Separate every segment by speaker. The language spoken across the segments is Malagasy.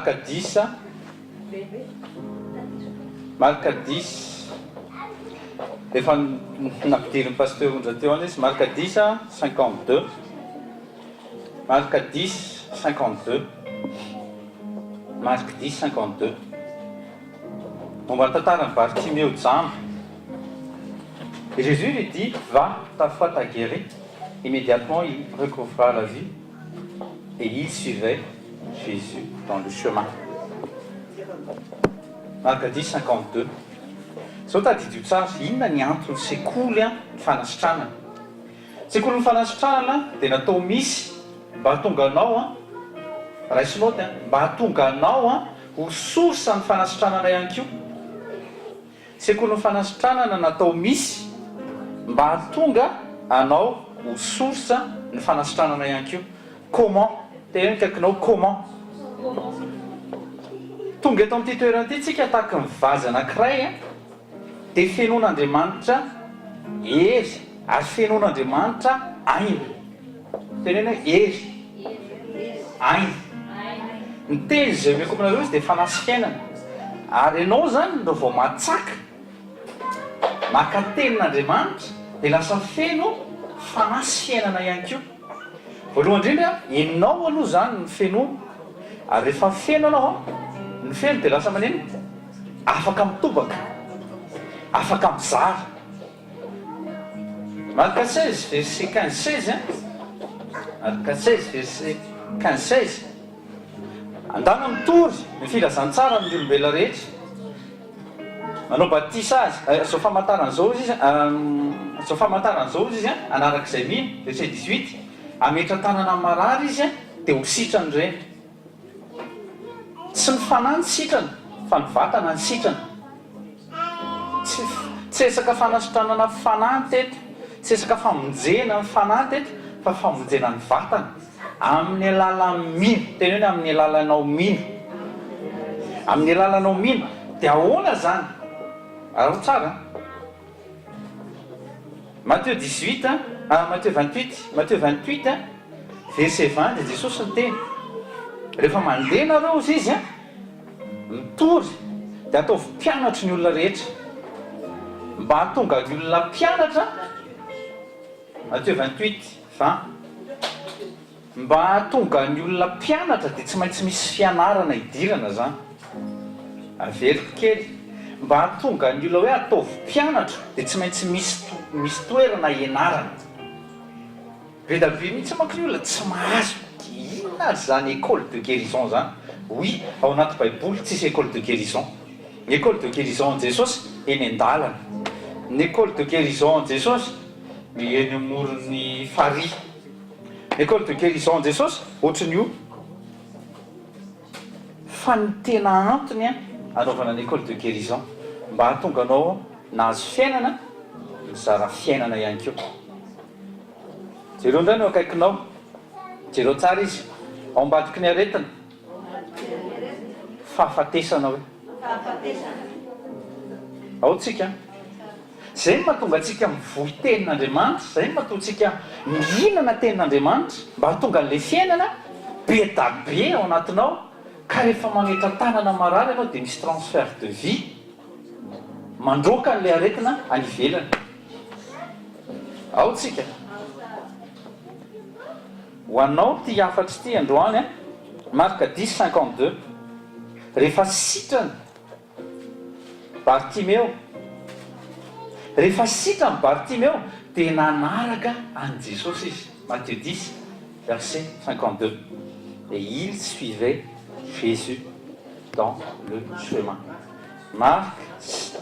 Speaker 1: Marc dix, Marc dix, efa nampidirin'ny Pasteur Onja teo any izy, Marc dix, 52, Marc dix, 52, Marc dix, 52. Momba ny tantaran'i Bartimeo jamba. Et Jésus lui dit, Va, ta foi t'a guéri. Immédiatement il recouvra la vue et il suivait Jésus dans le chemin. Marc 10, 52. Zao tadidio tsara, inona ny anton'ny sekoly ny fanasitranana? Sekolin'ny fanasitranana dia natao misy mba hahatonga anao an, raiso note an, mba hahatonga anao an ho source ny fanasitranana ihany koa. Sekolin'ny fanasitranana natao misy mba hahatonga anao ho source ny fanasitranana ihany koa. Comment? Teneno akaikinao comment? Tonga eto amin'ity toerana ity tsika tahaky ny vazy anankiray an, dia fenoin'Andriamanitra hery ary fenoin'Andriamanitra aina. Teneno hoe hery, aina. Ny teny izay omeko aminareo izy dia fanahy sy fiainana. Ary ianao izany raha vao matsaka, maka tenin'Andriamanitra dia lasa feno fanahy sy fiainana ihany koa. Voalohany indrindra, ianao aloha izany no fenoina. Ary rehefa feno ianao, ny feno dia lasa maneno? Afaka mitobaka, afaka mizara. Marc 16 verset 15 16 Marc 16 verset 15 16 Andana mitory ny filazantsara amin'ny olombelona rehetra. Manao batisa azy. Eh, izao famantarana izao izy, izao famantarana izao izy hanaraka izay mino, verset 18. Hametra-tanana amin'ny marary izy dia ho sitrany ireny. Tsy ny fanahy no sitrana fa ny vatana no sitrana. Tsy tsy resaka fanasitranana fanahy ny teto, tsy resaka famonjena ny fanahy teto fa famonjena ny vatana amin'ny alalan'ny mino, teny hoe amin'ny alalanao mino. Amin'ny alalanao mino. Dia ahoana izany? Araho tsara an. Matthieu 18 ah Matthieu 28, Matthieu 28 verset 20 dia Jesosy niteny, rehefa mandeha nareo hozy izy an, mitory dia ataovy mpianatry ny olona rehetra, mba hahatonga ny olona mpianatra, Matthieu 28, 20. Mba hahatonga ny olona mpianatra dia tsy maintsy misy fianarana idirana zany. Averiko kely, mba hahatonga ny olona hoe ataovy mpianatra dia tsy maintsy misy misy toerana ianarana. Be da be mihitsy manko ny olona tsy mahazo inona ary zany école de guérison zany. Oui, ao anaty baiboly tsisy école de guérison. Ny école de guérison an'i Jesosy eny an-dalana. Ny école de guérison an'i Jesosy eny amoron'ny farihy. École de guérison Jesosy ohatry ny io fa ny tena antony anaovana ny école de guérison mba hahatonga anao nahazo fiainana mizara fiainana ihany koa. Jereo indray ny eo akaikinao, jereo tsara izy, ao ambadiky ny aretina, fahafatesana hoe. Ao tsika. Izay no mahatonga antsika mivoy tenin'Andriamanitra, izay no mahatonga antsika mihinana tenin'Andriamanitra, mba hahatonga an'ilay fiainana be da be ao anatinao, ka rehefa mametra-tanana marary ianao dia misy transfert de vie, mandroaka an'ilay aretina any ivelany. Ao tsika. Ho anao ity hafatra ity androany an, Marc dix 52, rehefa sitrana Bartimeo. Rehefa sitran'i Bartimeo dia nanaraka an'i Jesosy izy, Matthieu dix, verset 52. Et il suivait Jésus dans le chemin. Marc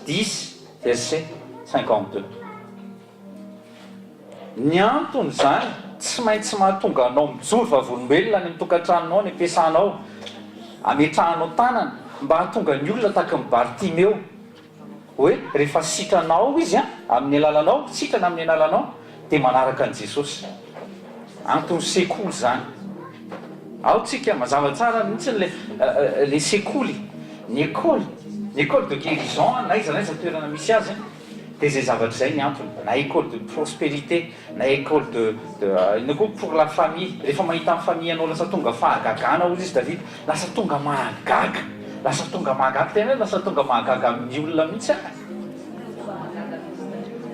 Speaker 1: dix, verset 52. Ny antony izany, tsy maintsy mahatonga anao mijoro vavolombelona any amin'ny tokantranonao, any am-piasanao, ametrahanao tanana mba hahatonga ny olona tahaka an'i Bartimeo, hoe rehefa sitranao izy an, amin'ny alalanao, sitrana amin'ny alalanao, dia manaraka an'i Jesosy. Anton'ny sekoly izany. Ao tsika, mazava tsara mihitsy ilay ilay sekoly, ny école, ny école de guérison, n'aiza n'aiza toerana misy azy. Dia izay zavatra izay ny antony, na école de prospérité, na école de de inona koa pour la famille, rehefa mahita ny famille anao lasa tonga fahagagana hozy izy David, lasa tonga mahagaga, lasa tonga mahagaga, tena hoe lasa tonga mahagaga amin'ny olona mihitsy aho.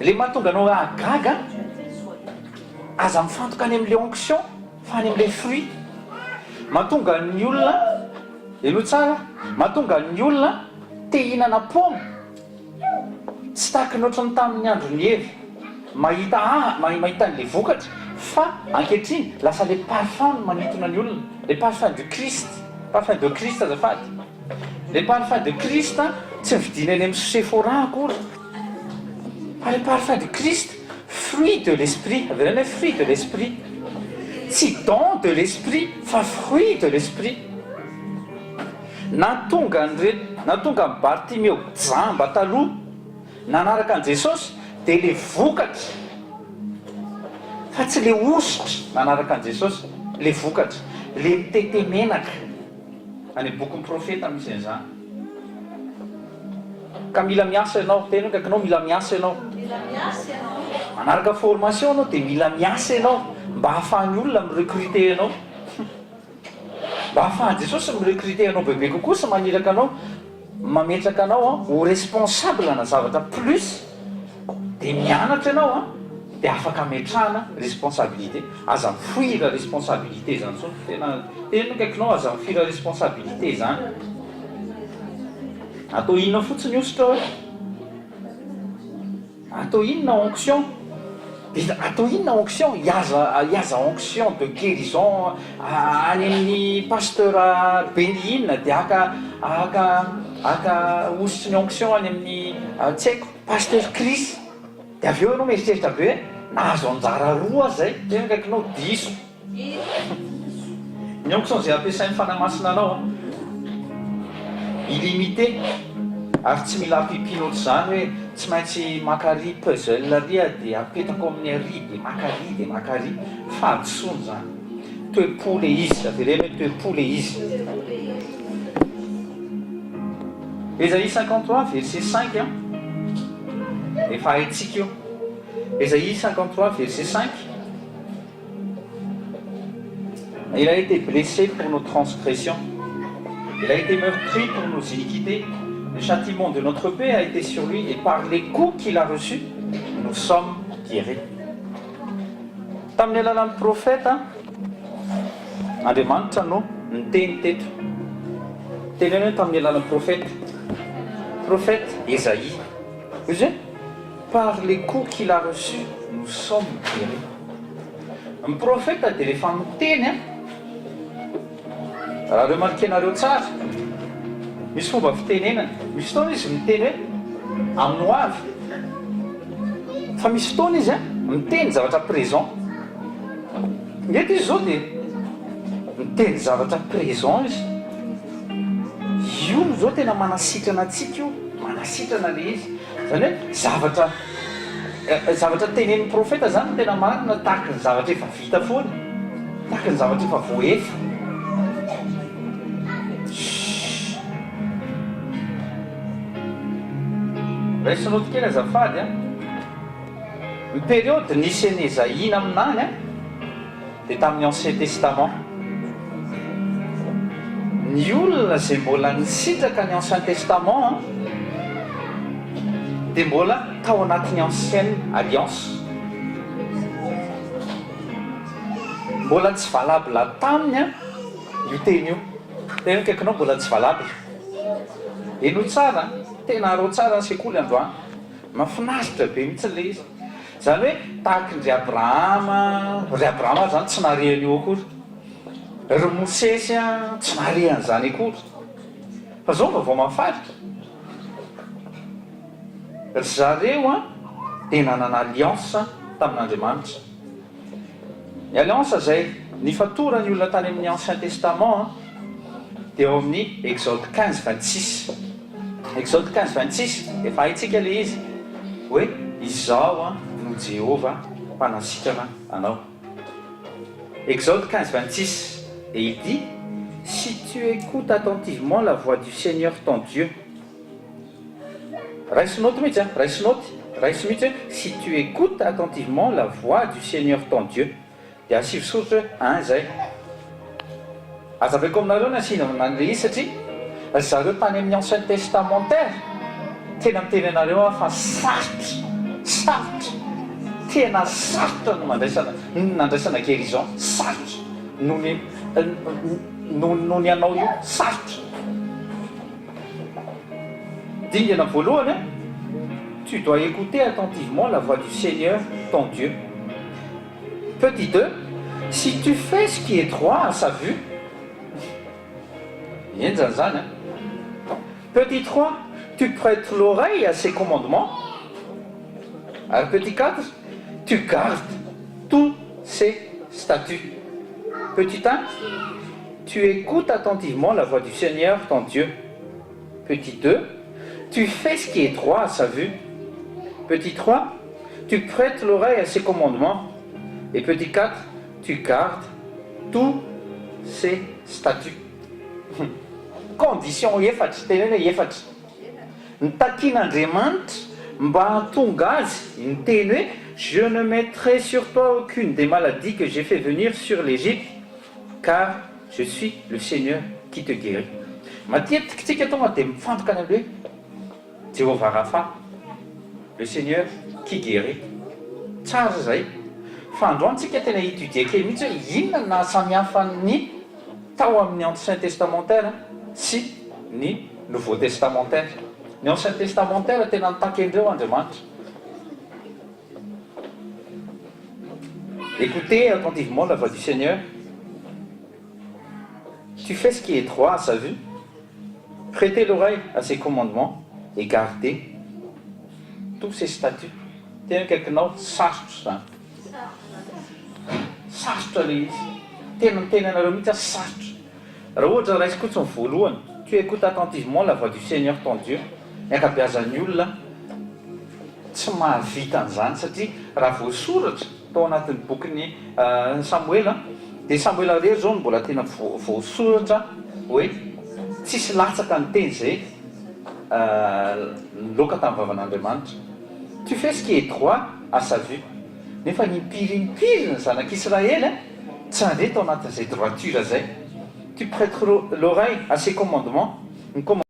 Speaker 1: Le mahatonga anao hahagaga, aza mifantoka any amin'le onction fa any amin'le fruit. Mahatonga ny olona, henoy tsara, mahatonga ny olona te hihinana paoma. Tsy tahaka ny ohatran'ny tamin'ny andron'i Eva, mahita ahy, mahita an'ilay vokatra, fa ankehitriny lasa ilay parfum no manintona ny olona, le parfum du Christ, parfum de Christ azafady, le parfum de Christ tsy vidiana eny amin'ny Sephora akory, fa le parfum du Christ, fruit de l'esprit, avereno hoe fruit de l'esprit, tsy don de l'esprit fa fruit de l'esprit. Nahatonga an'ireto, nahatonga an'i Bartimeo jamba taloha nanaraka an'i Jesosy dia ilay vokatra fa tsy ilay hosotra nanaraka an'i Jesosy, ilay vokatra, ilay mitete menaka. Any amin'ny bokin'ny profeta misy an'izany. Ka mila miasa ianao, tena akaikinao mila miasa ianao. Manaraka formation ianao dia mila miasa ianao mba hahafahan'ny olona mi-recruter anao. Mba ahafahan'i Jesosy mi-recruter anao bebe kokoa sy maniraka anao, mametraka anao ho responsable na zavatra plus, dia mianatra ianao dia afaka ametrahana responsabilité. Aza mi-fuir responsabilité izany intsony. Tena tena akaikinao aza mi-fuir responsabilité izany. Atao inona fotsiny hosotra hoe? Atao inona onction? Dia atao inona onction? Hihaza hihaza onction de guérison any amin'ny pasteur Benny Hinn dia haka haka haka hosotry ny onction any amin'ny tsy haiko pasteur Chris dia avy eo ianao mieritreritra be hoe nahazo anjara roa aho zay, tena akaikinao diso. Ny onction izay ampiasain'ny Fanahy Masina anao an, illimité, ary tsy mila ampiampiana ohatr'izany hoe tsy maintsy maka ary puzzle ary aho dia apetako amin'ny ary dia maka ary dia maka ary, fahadisoana izany. Toe-po ilay izy, avereno hoe toe-po ilay izy. Esaïe 53 verset 5 an, efa haintsika io. Esaïe 53 verset 5. Il a été blessé pour nos transgressions. Il a été meurtri pour nos iniquités. Le châtiment de notre paix a été sur lui et par les coups qu'il a reçus, nous sommes guéris. Tamin'ny alalan'ny profeta, Andriamanitra no niteny teto. Teneno hoe tamin'ny alalan'ny profeta. Prophète Esaïe. Hoy izy hoe, Par les coups qu'il a reçus, nous sommes guéris. Ny profeta dia rehefa miteny an, raha remarquer-nareo tsara, misy fomba fitenenany. Misy fotoana izy miteny hoe amin'ny ho avy, fa misy fotoana izy an miteny zavatra présent. Eto izy izao dia miteny zavatra présent izy. Io izao tena manasitrana antsika io, manasitrana ilay izy. Izany hoe zavatra zavatra tenenin'ny profeta izany no tena marina tahaky ny zavatra efa vita foana, tahaky ny zavatra efa voaefa. Shhh. Raiso note kely azafady an. Ny période nisy an'i Esaïe naminany an, dia tamin'ny Ancien Testament. Ny olona izay mbola nisitraka ny Ancien Testament dia mbola tao anatin'ny Ancienne Alliance. Mbola tsy valable taminy io teny io. Tena akaikinao mbola tsy valable. Henoy tsara, tena araho tsara ny sekoly androany. Mahafinaritra be mihitsy ilay izy. Izany hoe tahaky ndry Abrahama, ry Abrahama ary izany tsy nahare an'io akory. Ry Mosesy tsy nahare an'izany akory. Fa izao ny vaovao mahafaly, ry zareo dia nanana alliance tamin'Andriamanitra. Ny alliance izay nifatoran'ny olona tany amin'ny Ancien Testament dia ao amin'ny Exode 15 26. Exode 15 26, efa haintsika ilay izy, hoe Izaho no Jehovah mpanasitrana anao. Exode 15 26, et il dit, Si tu écoutes attentivement la voix du Seigneur ton Dieu. Raiso note mihitsy an, raiso note. Raiso mihitsy hoe si tu écoutes attentivement la voix du Seigneur ton Dieu. Dia asivo soritra hoe un izay. Azavaiko aminareo ny asiana an'ilay izy satria ry zareo tany amin'ny ancien testamentaire, tena miteny anareo aho fa sarotra, sarotra, tena sarotra ny mandraisana, ny nandraisana guérison, sarotra noho ny, noho ny anao io, sarotra. Dingana voalohany, tu dois écouter attentivement la voix du Seigneur ton Dieu. Petit 2, si tu fais ce qui est droit à sa vue, henjana izany an! Petit 3, tu prêtes l'oreille à ses commandements, ary petit 4, tu gardes tous ses statuts. Petit 1, tu écoutes attentivement la voix du Seigneur ton Dieu. Petit 2, tu fais ce qui est droit à sa vue. Petit 3, tu prêtes l'oreille à ses commandements. Et petit 4, tu gardes tous ses statuts. Condition efatra, teneno hoe efatra. Ny takian'Andriamanitra mba hahatonga azy niteny hoe je ne mettrai sur toi aucune des maladies que j'ai fait venir sur l'Egypte car je suis le Seigneur qui te guérit. Matetika tsika tonga dia mifantoka any amin'ny hoe Jehovah Rapha, le Seigneur qui guérit. Tsara izay. Fa androany tsika tena hi-étudier kely mihitsy hoe inona no nahasamihafa ny tao amin'ny Ancien Testamentaire sy ny Nouveau Testamentaire. Ny Ancien Testamentaire tena nitaky an'ireo Andriamanitra. Écoutez attentivement la voix du Seigneur. Tu fais ce qui est droit à sa vue. Prêtez l'oreille à ses commandements et gardez tous ses statuts. Tena akaikinao, sarotra izany. Sarotra ilay izy. Tena miteny anareo mihitsy aho, sarotra. Raha ohatra raisiko fotsiny ny voalohany, tu écoutes attentivement la voix du Seigneur ton Dieu, ny ankabeazan'ny olona tsy mahavita an'izany satria raha voasoratra tao anatin'ny bokin'i Samoela dia Samoela irery izao no mbola tena voasoratra hoe tsisy latsaka ny teny izay niloaka tamin'ny vavan'Andriamanitra. Tu fais ce qui est droit à sa vue. Nefa ny impiry impiry ny zanak'Israely tsy nandeha tao anatin'izay droiture izay. Tu prêtes l'oreille à ses commandements, ny commandement,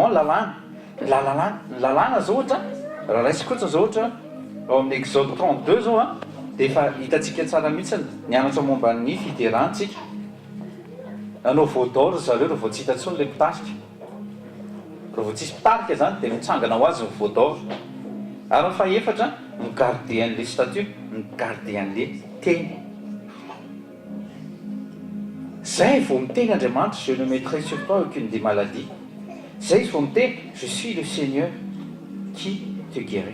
Speaker 1: lalàna, ny lalàna, ny lalàna zao ohatra, raha raisiko fotsiny zao ohatra ao amin'ny Exode 32 zao an, dia efa hitantsika tsara mihitsy nianatra momba ny fiderana tsika. Nanao veau d'or ry zareo raha vao tsy hita intsony ilay mpitarika. Raha vao tsisy mpitarika izany dia mitsangana ho azy ny veau d'or. Ary ny fahefatra, mi-garder an'ilay statut, mi-garder an'ilay teny. Zay vao miteny Andriamanitra, je ne mettrai sur toi aucune des maladies. Zay izy vao miteny, je suis le Seigneur qui te guérit.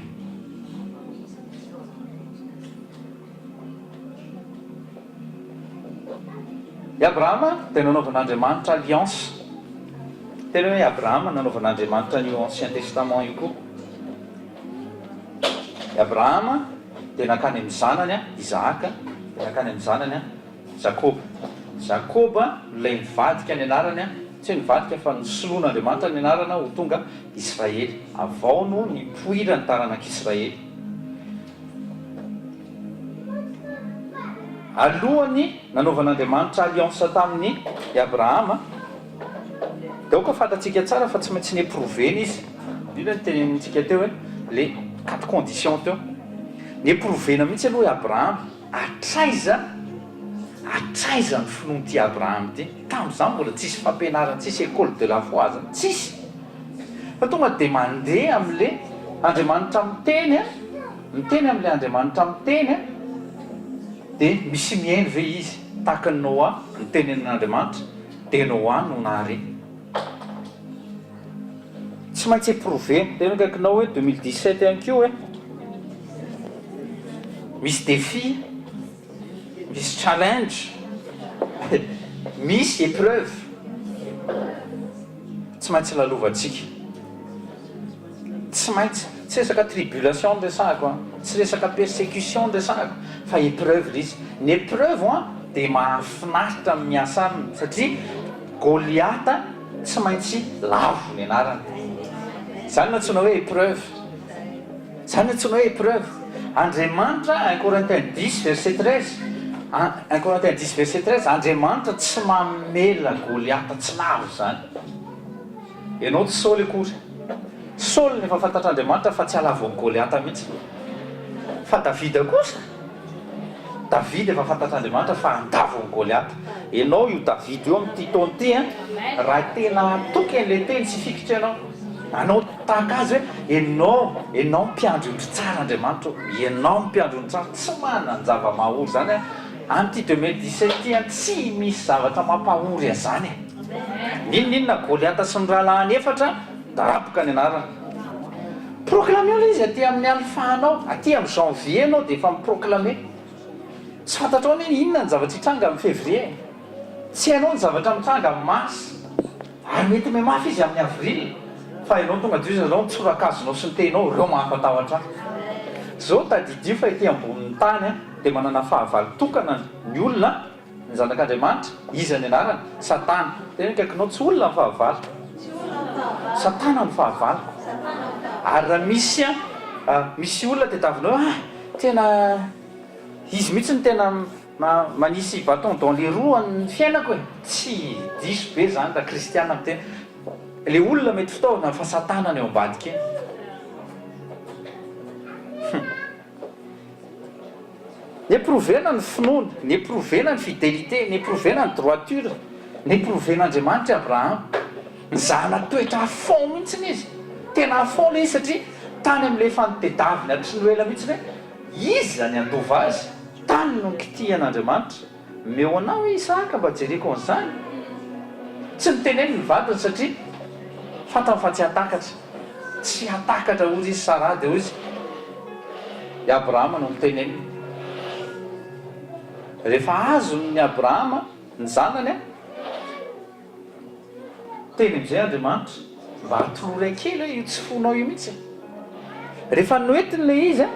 Speaker 1: I Abrahama dia nanaovan'Andriamanitra alliance. Tena hoe i Abrahama nanaovan'Andriamanitra an'io Ancien Testament io koa. I Abrahama dia nankany amin'ny zanany Isahaka, dia nankany amin'ny zanany Jakoba. Jakoba ilay nivadika ny anarany, tsy hoe nivadika fa nosoloan'Andriamanitra ny anarana ho tonga Israely. Avy ao no nipoiran'ny taranak'Israely. Alohan'ny nanaovan'Andriamanitra alliance tamin'i i Abrahama, dia aoka fantatsika tsara fa tsy maintsy ni-éprouver-na izy. Io ilay notenenintsika teo hoe le quatre conditions teo. Ni-éprouver-na mihitsy aloha i Abrahama, hatraiza hatraiza ny finoan'ity Abrahama ity. Tamin'izany mbola tsisy fampianarana, tsisy école de la foi zany, tsisy. Fa tonga dia mandeha amin'ilay Andriamanitra miteny an. Miteny amin'ilay Andriamanitra miteny an, dia misy mihaino ve izy? Tahaka an'i Noa niteny an'Andriamanitra, dia Noa no nahare. Tsy maintsy éprouver-na. Tena akaikinao hoe 2017 ihany koa e. Misy défi, misy challenge, misy épreuve. Tsy maintsy lalovantsika. Tsy maintsy, tsy resaka tribulation no resahako an, tsy resaka persecution no resahako fa épreuve ilay izy. Ny épreuve an dia mahafinaritra ny miasa aminy satria Goliata tsy maintsy lavo ny anarany. Izany no antsoina hoe épreuve. Izany no antsoina hoe épreuve. Andriamanitra, un Corinthiens dix verset 13, un Corinthiens dix verset 13, Andriamanitra tsy mamela Goliata tsy lavo izany. Ianao tsy Saoly akory. Saoly no efa fantatr'Andriamanitra fa tsy hahalavo an'i Goliata mihitsy. Fa Davida kosa, Davida efa fantatr'Andriamanitra fa handavo an'i Goliata. Ianao io Davida io amin'ity taona ity an, raha tena hatoky an'ilay teny tsy hifikitra ianao. Hanao tahaka azy hoe, ianao, ianao mpiandry ondry tsara Andriamanitra ô, ianao mpiandry ondry tsara, tsy manan-java-mahaory izany an, amin'ity 2017 ity an, tsy misy zavatra mampahory an'izany e. N'inon'inona Goliata sy ny rahalahiny efatra, daraboka ny anarany. Proclameo ilay izy aty amin'ny alpha-nao, aty amin'ny janvier ianao dia efa mi-proclamer. Tsy fantatrao anie inona ny zavatra hitranga amin'ny février e. Tsy hainao ny zavatra mitranga amin'ny mars. Ary mety mihamafy izy amin'ny avril. Fa ianao tonga dia hoy zareo ny tsorakazonao sy ny tehinao ireo mahafatahotra ahy. Zao tadidio fa ety ambonin'ny tany dia manana fahavalo tokana ny olona. Ny zanak'Andriamanitra, iza ny anarany? Satana. Tena akaikinao, tsy olona ny fahavalo. Satana no fahavaloko. Ary raha misy misy olona tadiavinao hoe ah, tena izy mihitsy no tena manisy bâton dans les roues an'ny fiainako e. Tsy diso be izany raha kristiana miteny. Ilay olona mety fitaovana fa Satana no eo ambadika eny. Ni-eprouver-na ny finoana, ni-eprouver-na ny fidélité, ni-eprouver-na ny droiture, ni-eprouver-n'Andriamanitra i Abrahama. Nizahana toetra à fond mihitsy izy. Tena à fond ilay izy satria tany amin'ilay efa notedaviny hatry ny ela mihitsy hoe iza ny handova azy, tany no nikitihan'Andriamanitra. Omeo anao i Isahaka mba jereko an'izany. Tsy noteneniny ny vadiny satria fantany fa tsy hahatakatra. Tsy hahatakatra hozy izy Saraha dia hoy izy, i Abrahama no noteneniny. Rehefa azon'i Abrahama ny zanany, Teny amin'izay Andriamanitra, mba atolory ahy kely hoe io tsy fonao io mihitsy e. Rehefa noentiny ilay izy an,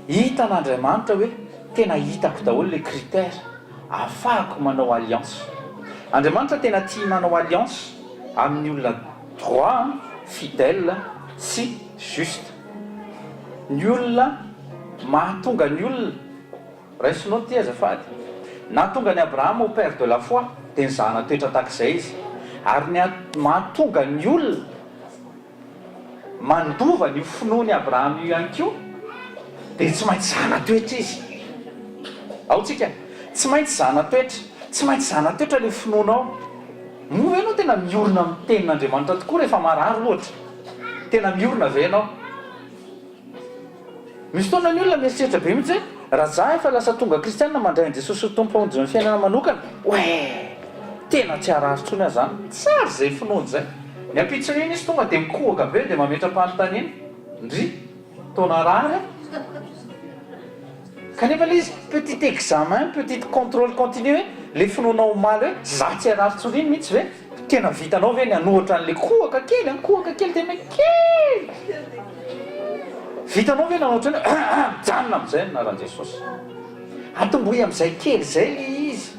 Speaker 1: hitan'Andriamanitra hoe tena hitako daholo ilay critère ahafahako manao alliance. Andriamanitra tena tia manao alliance amin'ny olona droit, fidèle sy juste. Ny olona mahatonga ny olona. Raiso note ity azafady. Nahatonga an'i Abrahama ho père de la foi dia nizahana toetra tahak'izay izy. Ary ny mahatonga ny olona mandova an'io finoan'i Abrahama io ihany koa dia tsy maintsy zahana toetra izy. Ao tsika? Tsy maintsy zahana toetra. Tsy maintsy zahana toetra ilay finoanao. Moa ve ianao tena miorina amin'ny tenin'Andriamanitra tokoa rehefa marary ohatra? Tena miorina ve ianao? Misy fotoana ny olona mieritreritra be mihitsy hoe, raha za efa lasa tonga kristianina mandray an'i Jesosy ho Tompo hamonjy ny fiainana manokana, oee! Tena tsy harary intsony aho zany. Tsara izay finoana izay. Ny ampitson'iny izy tonga dia mikohaka be dia mametra-panontaniana, ndry, toa narary aho. Kanefa ilay izy petit examen, petit contrôle continu hoe, ilay finoanao omaly hoe, za tsy harary intsony iny mihitsy ve? Tena vitanao ve ny hanohatra an'ilay kohaka kely an, kohaka kely tena kely! Vitanao ve ny hanohatra ny hoe mijanona amin'izay ny anaran'i Jesosy? Atombohy amin'izay kely izay ilay izy.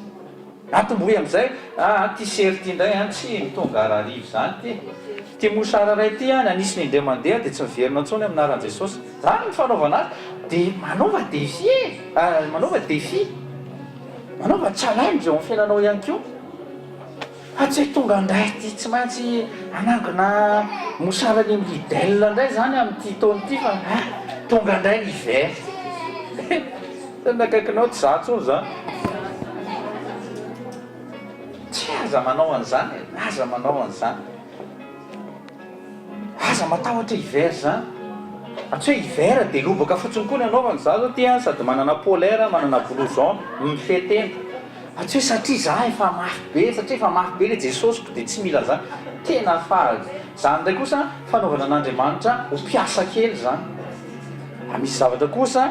Speaker 1: Atombohy amin'izay, ah ity sery ity indray an, tsy tonga harariva izany ity. Ity mosara iray ity an, anisiny indray mandeha dia tsy miverina intsony amin'ny anaran'i Jesosy. Izany ny fanaovana azy. Dia manaova défi e! Manaova défi. Manaova challenge eo amin'ny fiainanao ihany koa. Fa tsy hoe tonga indray ity tsy maintsy hanangona mosara any amin'ny Lidl indray izany amin'ity taona ity fa ah, tonga indray ny hiver. Tena akaikinao tsy za intsony izany. Tsy aza manao an'izany e, aza manao an'izany. Aza matahotra hiver izany. Fa tsy hoe hiver dia lobaka fotsiny koa ny anaovana. Za zao ty an sady manana polaire, manana blouson, mifehy tenda. Fa tsy hoe satria za efa mafy be, satria efa mafy be le Jesosiko dia tsy mila an'izany. Tena fa zany indray kosa fanaovana an'Andriamanitra ho mpiasa kely izany. Fa misy zavatra kosa.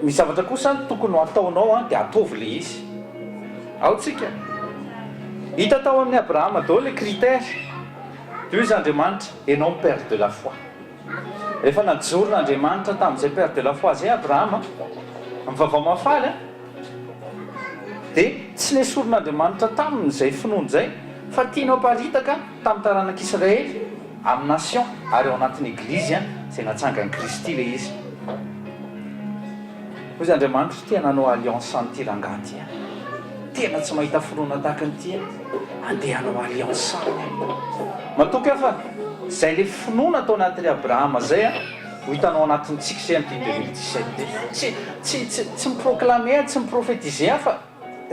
Speaker 1: Misy zavatra kosa tokony ho ataonao an, dia ataovy ilay izy. Ao tsika. Hita tao amin'i Abrahama daholo ilay critère. Dia hoy izy Andriamanitra, ianao no père de la foi. Rehefa najoron'Andriamanitra tamin'izay père de la foi izay Abrahama, ny vaovao mahafaly an, dia tsy nesorin'Andriamanitra taminy izay finoany izay. Fa tiany haparitaka tamin'ny taranak'Israely, amin'ny nation, ary ao anatin'ny Eglizy izay natsangan'i Kristy ilay izy. Hoy izy, Andriamanitra, tena hanao alliance amin'ity rangahy ity aho. Tena tsy mahita finoana tahaka an'ity aho. Andeha hanao alliance aminy aho. Matoky aho fa izay ilay finoana tao anatin'i Abrahama izay ho hitanao anatintsika izay amin'ity 2017 ity. Tsy, tsy, tsy, tsy mi-proclamer aho, tsy mi-prophétiser aho fa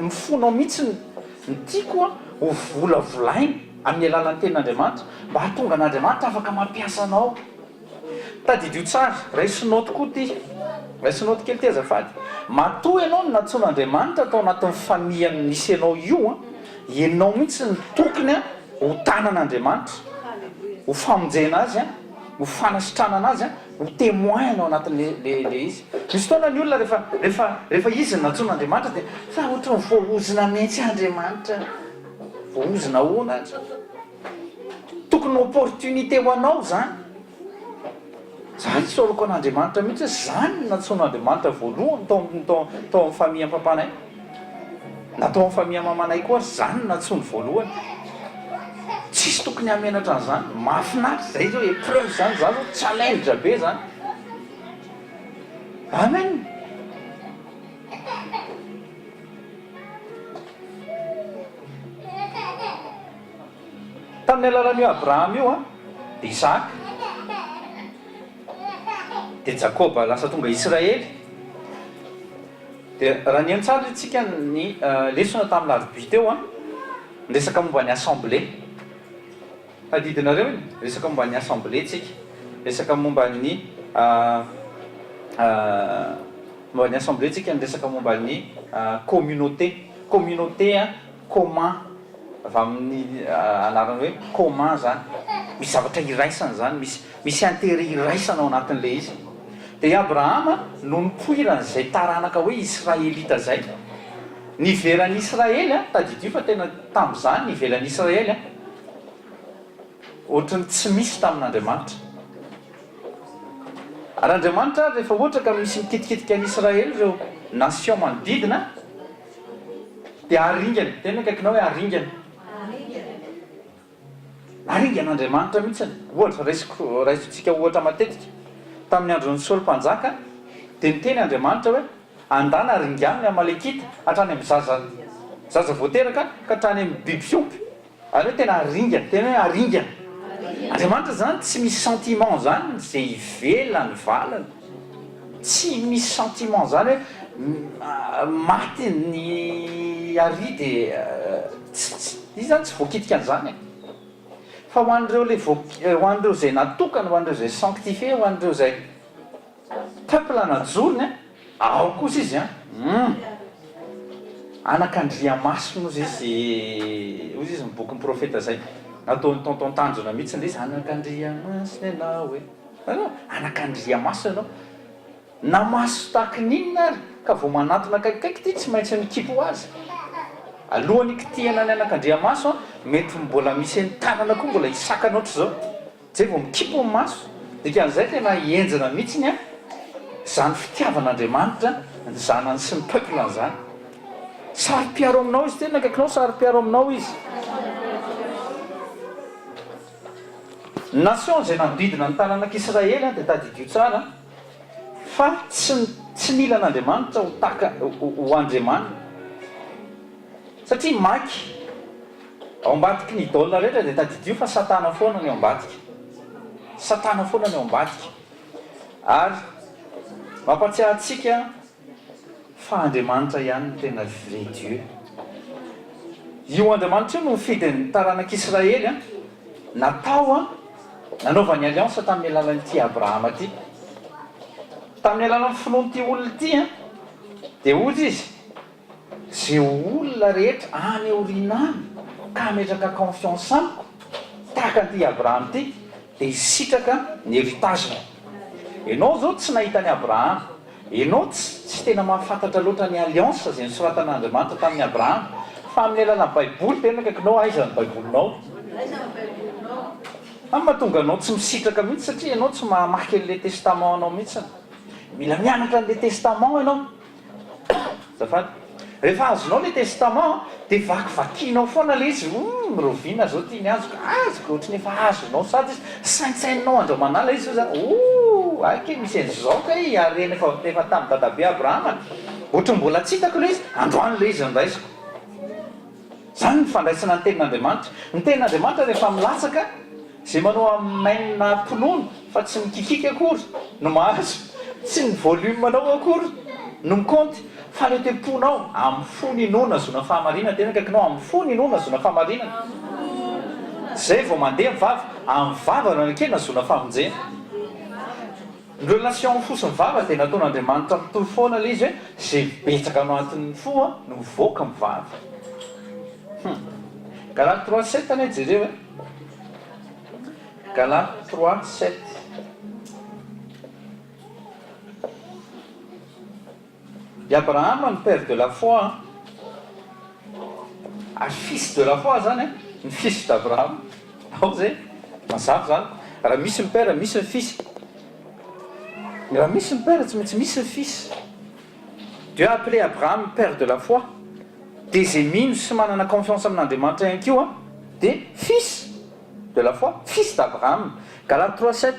Speaker 1: ny fonao mihitsy no tiako ho volavolaina amin'ny alalan'ny tenin'Andriamanitra mba hahatonga an'Andriamanitra afaka mampiasa anao. Tadidio tsara, raiso naoty koa ity, raiso naoty kely ity azafady. Matoa ianao no nantsoin'Andriamanitra tao anatin'ny famille misy anao io an, ianao mihitsy no tokony ho tanan'Andriamanitra, ho famonjena azy an, ho fanasitranana azy an, ho témoin ao anatin'le le le izy. Misy fotoana ny olona rehefa rehefa rehefa izy no nantsoin'Andriamanitra dia fa ohatran'ny voaozona mihitsy Andriamanitra, voaozona ahoana ary? Tokony opportunité ho anao zany. Za isaorako an'Andriamanitra mihitsy hoe zany no nantsoin'Andriamanitra voalohany tao amin'ny tao tao amin'ny famille papanay. Na tao amin'ny famille mamanay koa ary zany no nantsoiny voalohany. Tsisy tokony hahamenatra an'izany. Mahafinaritra zay zao épreuve zany, za zao challenge be zany. Amen. Tamin'ny alalan'io Abrahama io dia Isahaka, dia Jakoba lasa tonga Israely. Dia raha nihaino tsara isika ny lesona tamin'ny larobia teo, niresaka momba ny assemblée. Tadidinareo iny? Resaka momba ny assemblée tsika. Resaka momba ny momba ny assemblée tsika niresaka momba ny communauté. Communauté commun avy amin'ny anarana hoe commun zany. Misy zavatra iraisana zany, misy misy intérêt iraisana ao anatin'ilay izy. Dia i Abrahama no nipoiran'izay taranaka hoe Israelita izay. Ny ivelan'i Israely, tadidio fa tena tamin'izany ny ivelan'i Israely, ohatry ny tsy misy tamin'Andriamanitra. Ary Andriamanitra ary rehefa ohatra ka misy mikitikitika an'i Israely ireo nation manodidina dia aringany, tena akaikinao hoe aringany. Aringan'Andriamanitra mihitsy. Ohatra, raisiko, raisintsika ohatra matetika, tamin'ny andron'i Saoly mpanjaka dia niteny Andriamanitra hoe andana aringano ny Amalekita hatrany amin'ny zaza zaza vao teraka ka hatrany amin'ny biby fiompy. Ary hoe tena aringana, tena hoe aringana. Andriamanitra zany tsy misy sentiment zany ze ivelany valiny. Tsy misy sentiment zany hoe maty ny ary de tsy tsy izy zany tsy voakitika an'izany e. Fa ho an'ireo le voa ho an'ireo zay natokana, ho an'ireo zay sanctifié, ho an'ireo zay peuple najorony an, Ao kosa izy an! Humm! Anak'Andriamasina ozy izy, ozy izy ny bokin'ny profeta zay. Nataon'i tonton Tanjona mihitsy ilay izy, Anak'Andriamasina ianao e! Hitanao? Anak'Andriamasina ianao. Na maso tahaky ny inona ary ka vao manatona akaikikaiky ity tsy maintsy mikipy ho azy. Alohan'ny hikitihana ny anak'Andriamaso an, mety mbola misy ny tanana koa mbola hisakana ohatr'izao. Zay vao mikipy ny maso, dikan'izay tena henjana mihitsiny an, zany fitiavan'Andriamanitra ny zanany sy ny peuple-ny zany. Saro-piaro aminao izy, tena akaikinao saro-piaro aminao izy. Ny nation izay nanodidina ny taranak'Israely an, dia tadidio tsara fa tsy tsy nila an'Andriamanitra ho taka ho Andriamaniny. Satria maika. Ao ambadiky ny idole rehetra dia tadidio fa satana foana ny ao ambadika. Satana foana ny ao ambadika. Ary mampatsiahy antsika fa Andriamanitra ihany no tena vrai Dieu. Io Andriamanitra io no nifidy ny taranak'Israely an, natao an, nanaovany alliance tamin'ny alalan'ity Abrahama ity. Tamin'ny alalan'ny finoan'ity olona ity an, dia hoy izy, Ze olona rehetra any aoriana any ka hametraka confiance amiko tahaka an'ity Abraham ity dia hisitraka ny heritage-ny. Enao zao tsy nahita an'i Abraham, enao tsy tsy tena mahafantatra loatra ny alliance izay nosoratan'Andriamanitra tamin'i Abraham, fa amin'ny alalan'ny baiboly tena akaikinao aiza ny baibolinao? Zany mahatonga anao tsy misitraka mihitsy satria enao tsy mahamaky an'ilay testament anao mihitsiny. Mila mianatra an'ilay testament enao. Azafady. Rehefa azonao le testament dia vakivakianao foana le izy, humm rahoviana zao ty ny azoko, azoko, ohatry ny efa azonao sady izy, saintsaininao andro aman'alina izy zao zany, ooh hay kay misy an'izao kay harena efa efa tamin'i dadabe Abrahama, ohatry ny mbola tsy hitako le izy, androany le izy no raisiko. Zany ny fandraisana ny tenin'Andriamanitra. Ny tenin'Andriamanitra rehefa milatsaka, Izay manao amen am-pinoana fa tsy mikikiky akory no mahazo, tsy ny volume-nao akory no mikaonty fa ilay toe-ponao, amin'ny fo ninoana ahazoana fahamarinana, tena akaikinao, amin'ny fo ninoana ahazoana fahamarinana, izay vao mandeha ny vava, amin'ny vava no anekena ahazoana famonjena. Ny relation amin'ny fo sy ny vava dia nataon'Andriamanitra mitovy foana ilay izy hoe izay betsaka ao anatin'ny fo no mivoaka amin'ny vava. Hum. Galates 3 7 anie jereo e. Galates 3 7. I Abrahama no père de la foi an! Ary fils de la foi zany an, ny fils d'Abraham. Ao zay, mazava zany. Raha misy ny père, misy ny fils. Raha misy ny père, tsy maintsy misy ny fils. Dieu a appelé Abraham père de la foi. Dia izay mino sy manana confiance amin'Andriamanitra ihany koa dia fils de la foi, fils d'Abraham. Galates 3, 7,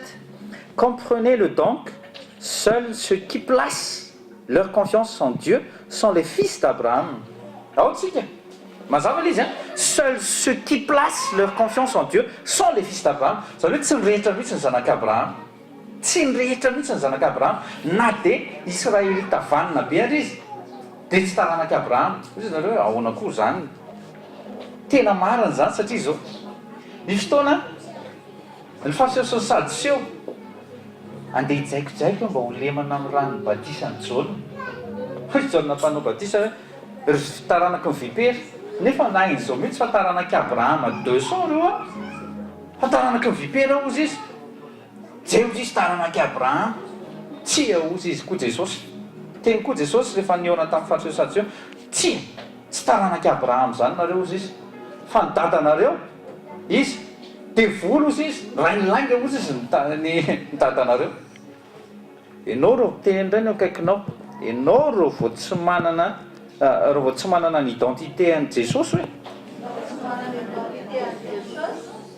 Speaker 1: Comprenez-le donc, seuls ceux qui placent leur confiance en Dieu sont les fils d'Abraham. Ao tsika. Mazava ilay izy an! Seuls ceux qui placent leur confiance en Dieu sont les fils d'Abraham. Izany hoe tsy ny rehetra mihitsy ny zanak'i Abrahama. Tsy ny rehetra mihitsy ny zanak'i Abrahama. Na dia Israelita vanona be ary izy dia tsy taranak'i Abrahama. Hoy izy nareo hoe ahoana koa izany? Tena marina izany satria izao, ny fotoana ny Fariseo sy ny Sadoseo andeha hijaikojaiko mba ho lemana amin'ny ranon'ny batisan'i Jaona. Hoy Jaona mpanao batisa hoe, ry taranaky ny vipera, nefa nahain'izao mihitsy fa taranak'i Abrahama 200 ireo an! Fa taranaky ny vipera hozy izy. Zay hozy izy taranak'i Abrahama. Tsia hozy izy koa Jesosy. Teny koa Jesosy rehefa nihaona tamin'ny Fariseo Sadoseo, Tsia, tsy taranak'i Abrahama izany nareo hozy izy, fa ny dadanareo, izy, devoly hozy izy, rain'ny lainga hozy izy ny ny dadanareo. Enao rô, teneno indray ny eo akaikinao, enao rô vao tsy manana rô vao tsy manana ny identité an'i Jesosy hoe?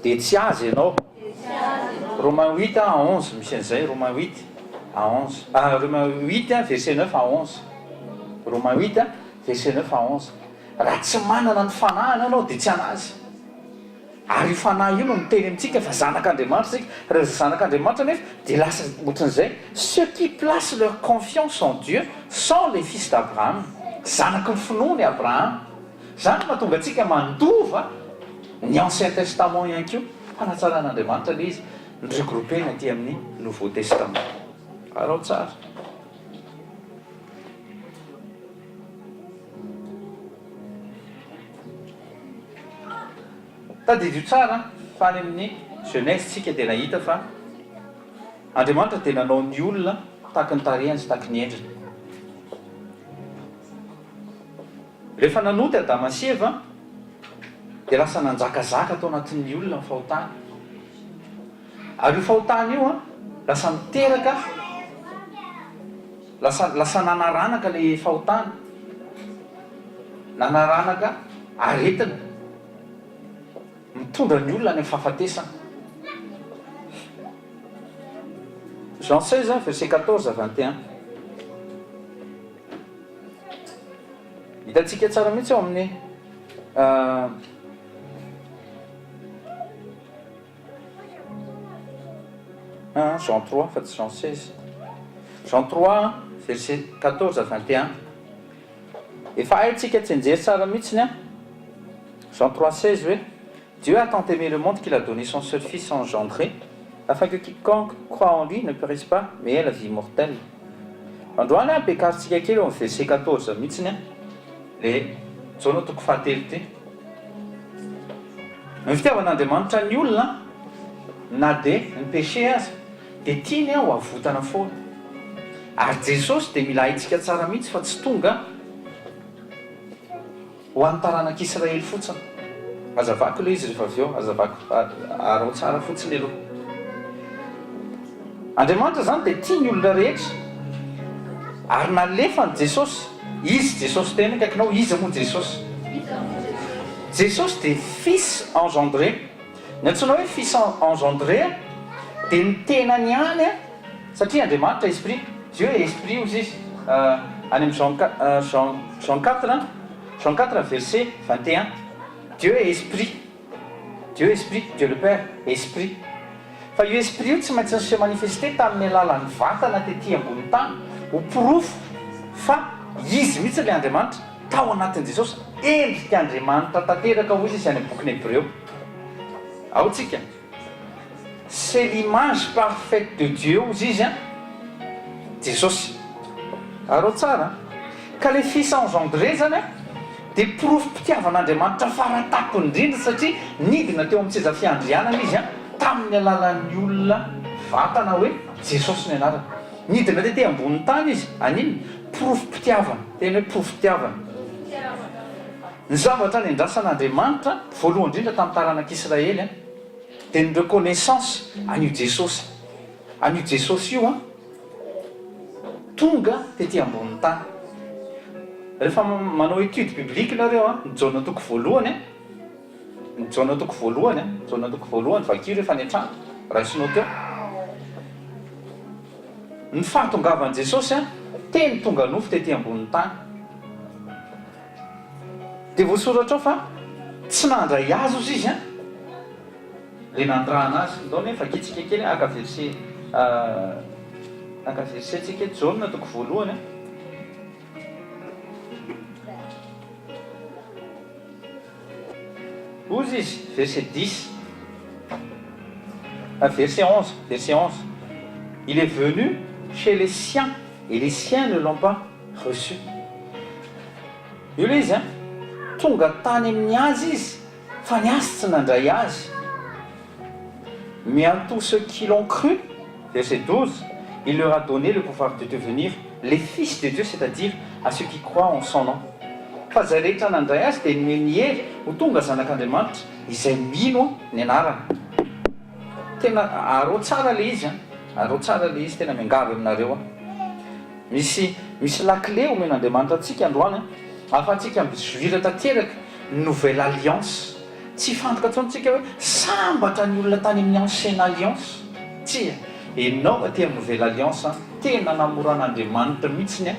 Speaker 1: Dia tsy azy enao. Romains huit à onze misy an'izay, Romains huit à onze, ah Romains huit verset neuf à onze, Romains huit verset neuf à onze, raha tsy manana ny fanahiny anao dia tsy an'azy. Ary io Fanahy io no miteny amintsika fa zanak'Andriamanitra isika. Rehefa zanak'Andriamanitra anefa dia lasa ohatran'izay, ceux qui placent leur confiance en Dieu sont les fils d'Abraham. Zanaky ny finoana i Abrahama. Izany no mahatonga antsika mandova ny Ancien Testament ihany koa. Fanatsaran'Andriamanitra ilay izy, ni-regrouper-na aty amin'ny Nouveau Testament. Araho tsara. Tadidio tsara fa any amin'ny Genèse tsika dia nahita fa Andriamanitra dia nanao ny olona tahaky ny tarehiny sy tahaky ny endriny. Rehefa nanota Adama sy Eva dia lasa nanjakazaka tao anatin'ny olona ny fahotana. Ary io fahotana io lasa niteraka, lasa lasa nanaranaka ilay fahotana, nanaranaka aretina mitondra ny olona any amin'ny fahafatesana. Jean 16 verset 14 à 21. Hitantsika tsara mihitsy ao amin'ny Jean 3 fa tsy Jean 16. Jean 3 verset 14 à 21. Efa haintsika tsianjery tsara mihitsiny an. Jean 3 16 hoe Dieu a tant aimé le monde qu'il a donné son seul fils engendré afin que quiconque croit en lui ne périsse pas mais ait la vie immortelle. Androany an ampiakarintsika kely eo amin'ny verset 14 mihitsiny an. Le Jaona toko fahatelo ity. Ny fitiavan'Andriamanitra ny olona na dia ny péché aza dia tiany ho avotana foana. Ary Jesosy dia mila haintsika tsara mihitsy fa tsy tonga ho an'ny taranak'Israely fotsiny. Hazavako ilay izy rehefa avy eo, hazavako araho tsara fotsiny aloha. Andriamanitra izany dia tia ny olona rehetra ary nalefany Jesosy. Iza Jesosy? Tena akaikinao, iza moa Jesosy? Jesosy dia fils engendré. Ny antsoina hoe fils engendré dia ny tenany ihany satria Andriamanitra esprit, Dieu est esprit hozy izy any amin'ny Jean Jean Jean 4 Jean 4 verset 21 Dieu est esprit, Dieu esprit, Dieu le Père esprit. Fa io esprit io tsy maintsy ni-se manifester tamin'ny alalan'ny vatana tety ambony tany ho porofo fa Izy mihitsy ilay Andriamanitra tao anatin'i Jesosy, endrik'Andriamanitra tanteraka hoy izy any amin'ny bokin'ny Hebreo. Ao tsika. C'est l'image parfaite de Dieu hozy izy an, Jesosy. Arao tsara an. Ka le fils engendré zany an, dia porofom-pitiavan'Andriamanitra faratapony indrindra satria nidina teo amin'ny seza fiandrianana izy an, tamin'ny alalan'ny olona vatana hoe Jesosy ny anarany. Nidina tety ambonin'ny tany izy, haninona? Porofom-pitiavana. Teny hoe porofom-pitiavana. Ny zavatra nendrasan'Andriamanitra voalohany indrindra tamin'ny taranak'Israely an, dia ny reconnaissance an'io Jesosy, an'io Jesosy io an, tonga tety ambonin'ny tany. Rehefa manao étude biblique nareo an, ny Jaona toko voalohany an, ny Jaona toko voalohany an, Jaona toko voalohany, vakio rehefa any an-trano, raisinao teo. Ny fahatongavan'i Jesosy an, teny tonga nofo tety ambonin'ny tany. Dia voasoratra ao fa tsy nandray azy ozy izy an, le nanirahana azy. Ndao anie vakintsika kely haka verset haka verset tsika eto, Jaona toko voalohany an. Hozy izy, verset dix, verset 11, verset 11, Il est venu chez les siens et les siens ne l'ont pas reçu. Io ilay izy an! Tonga tany amin'ny azy izy fa ny azy tsy nandray azy. Mais à tous ceux qui l'ont cru, verset 12, il leur a donné le pouvoir de devenir les fils de Dieu, c'est-à-dire à ceux qui croient en son nom. Fa izay rehetra nandray azy dia nomeny hery ho tonga zanak'Andriamanitra, izay mino ny anarany. Tena arao tsara ilay izy an! Arao tsara ilay izy, tena miangavy aminareo aho. Misy misy lakile omen'Andriamanitra antsika androany an, ahafahantsika mi-jouir tanteraka ny nouvelle alliance. Tsy hifantoka intsony tsika hoe sambatra ny olona tany amin'ny ancienne alliance. Tsia, enao aty amin'ny nouvelle alliance an, tena namoran'Andriamanitra mihitsiny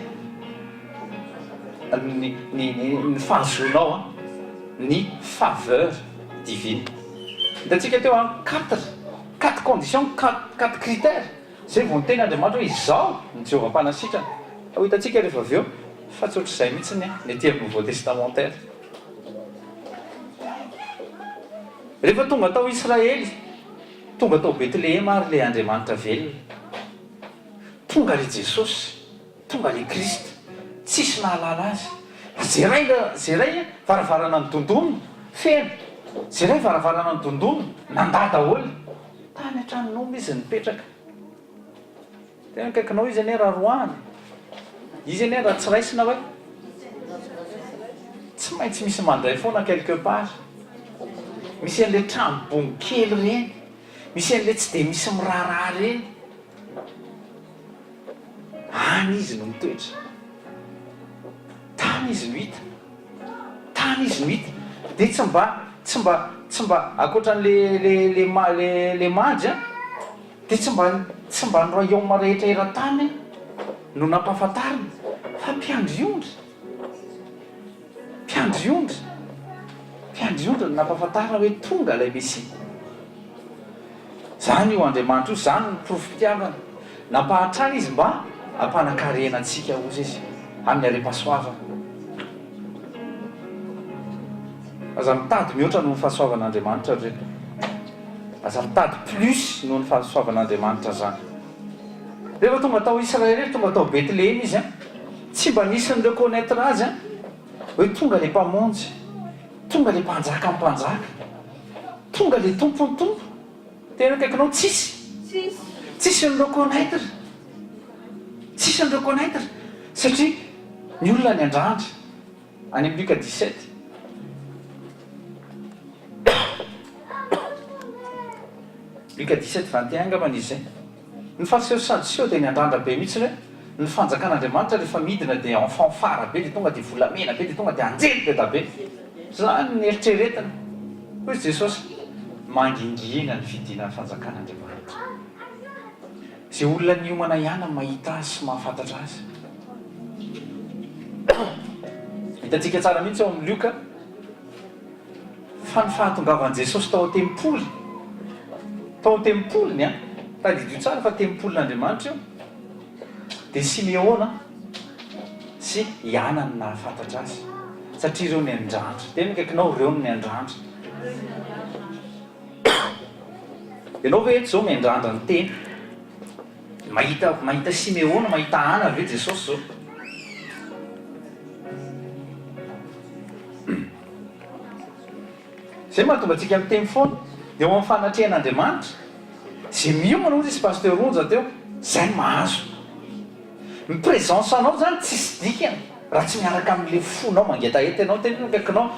Speaker 1: an ny ny ny fahazoanao an ny faveur divine. Hitantsika teo an quatre, quatre conditions, quatre critères. Izay vao niteny Andriamanitra hoe, Izaho no Jehovah Mpanasitrana. Fa ho hitantsika rehefa avy eo fa tsy ohatr'izay mihitsy ny aty amin'ny Nouveau Testamentaire. Rehefa tonga tao Israely, tonga tao Betlehema ary ilay Andriamanitra velona. Tonga ilay Jesosy, tonga ilay Kristy, tsisy nahalala Azy. Izay iray varavarana nidondona, feno. Izay iray varavarana nidondona, nandà daholo. Tany an-tranon'omby izy nipetraka. Tena akaikinao izy anie raha roahana e. Izy anie raha tsy raisina hoe. Tsy maintsy misy mandray foana quelque part. Misy an'ilay trano bongo kely ireny. Misy an'ilay tsy dia misy miraharaha ireny. Any izy no mitoetra. Tany izy no hita. Tany izy no hita. Dia tsy mba, tsy mba, tsy mba, ankoatran'le, le, le, le, le mandry an, dia tsy mba, tsy mba ny royaume rehetra eran-tany no nampahafantarina fa mpiandry ondry. Mpiandry ondry. Mpiandry ondry no nampahafantarina hoe tonga ilay Mesia. Zany io Andriamanitra io, zany no porofom-pitiavana. Nampahantrana Izy mba hampanan-karena antsika, hozy Izy, amin'ny harem-pahasoavana. Aza mitady mihoatra noho ny fahasoavan'Andriamanitra ry reto. Aza mitady plus noho ny fahasoavan'Andriamanitra zany. Rehefa tonga tao Israely, tonga tao Betlehema izy an, tsy mba nisy ni-reconnaitre azy an, hoe tonga le Mpamonjy. Tonga le mpanjaka mpanjaka. Tonga le tompon'ny tompo. Tena akaikinao tsisy. Tsisy ny reconnaitre. Tsisy ny reconnaitre. Satria ny olona niandrandra. Any amin'ny Luka 17. Luka 17 21 angambany izy izay. Ny fariseo sy sadoseo dia niandrandra be mihitsy hoe. ny fanjakan'Andriamanitra rehefa midina dia en fanfare be dia tonga dia volamena be dia tonga dia anjely be da be. Izany ny eritreretina. Hoy Jesosy, mangingina ny fidinan'ny fanjakan'Andriamanitra. Izay olona niomana ihany no mahita azy sy mahafantatra azy. Hitantsika tsara mihitsy ao amin'ny Lioka fa ny fahatongavan'i Jesosy tao an-tempoly, tao an-tempoliny an, tadidio tsara fa tempolin'Andriamanitra io, dia Simeona sy i Ana no nahafantatra azy, satria ireo niandrandra. Tena akaikinao ireo no niandrandra. Ianao ve eto izao miandrandra ny teny? Mahita mahita Simeona, mahita Ana ve Jesosy izao? Izay mahatonga antsika miteny foana eo amin'ny fanatrehan'Andriamanitra. Izay miomana hoy izy Pasteur Onja teo, izay no mahazo. Ny présence anao zany tsisy dikany raha tsy miaraka amin'le fonao mangetaheta ianao, teneno akaikinao,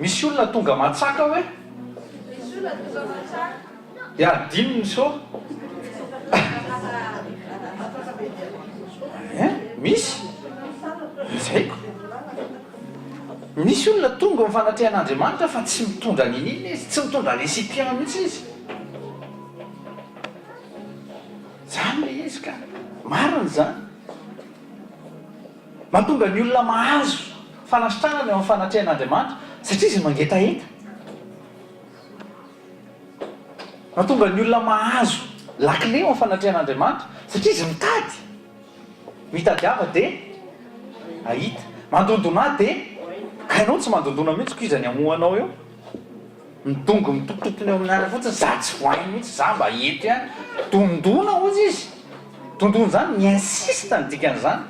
Speaker 1: misy olona tonga matsaka hoe.
Speaker 2: Misy olona tonga matsaka.
Speaker 1: Dia adino ny so. Hein? Misy? Tsy haiko. Misy olona tonga eo amin'ny fanatrehan'Andriamanitra fa tsy mitondra n'inon'inona izy, tsy mitondra récipient mihitsy izy. Zany le izy ka. Marina izany. Mahatonga ny olona mahazo fanasitranana eo amin'ny fanatrehan'Andriamanitra satria izy mangetaheta. Mahatonga ny olona mahazo lakile eo amin'ny fanatrehan'Andriamanitra satria izy mitady. Mitadiava dia ahita. Mandondona dia ka ianao tsy mandondona mihitsy ko iza ny hamoha anao eo? Midongy mitototona eo amin'ny anana fotsiny, za tsy voainy mihitsy, za mba eto ihany. Dondona hozy izy. Dondona izany, mi-insiste ny dikan'izany.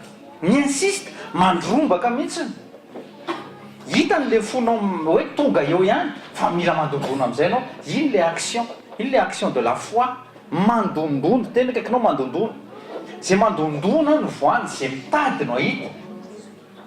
Speaker 1: Mi-insiste, mandrombaka mihitsiny. Hitany le fonao hoe tonga eo ihany fa mila mandondona amin'izay ianao. Iny le action, iny le action de la foi. Mandondona, tena akaikinao mandondona. Izay mandondona no voany, izay mitady no ahita.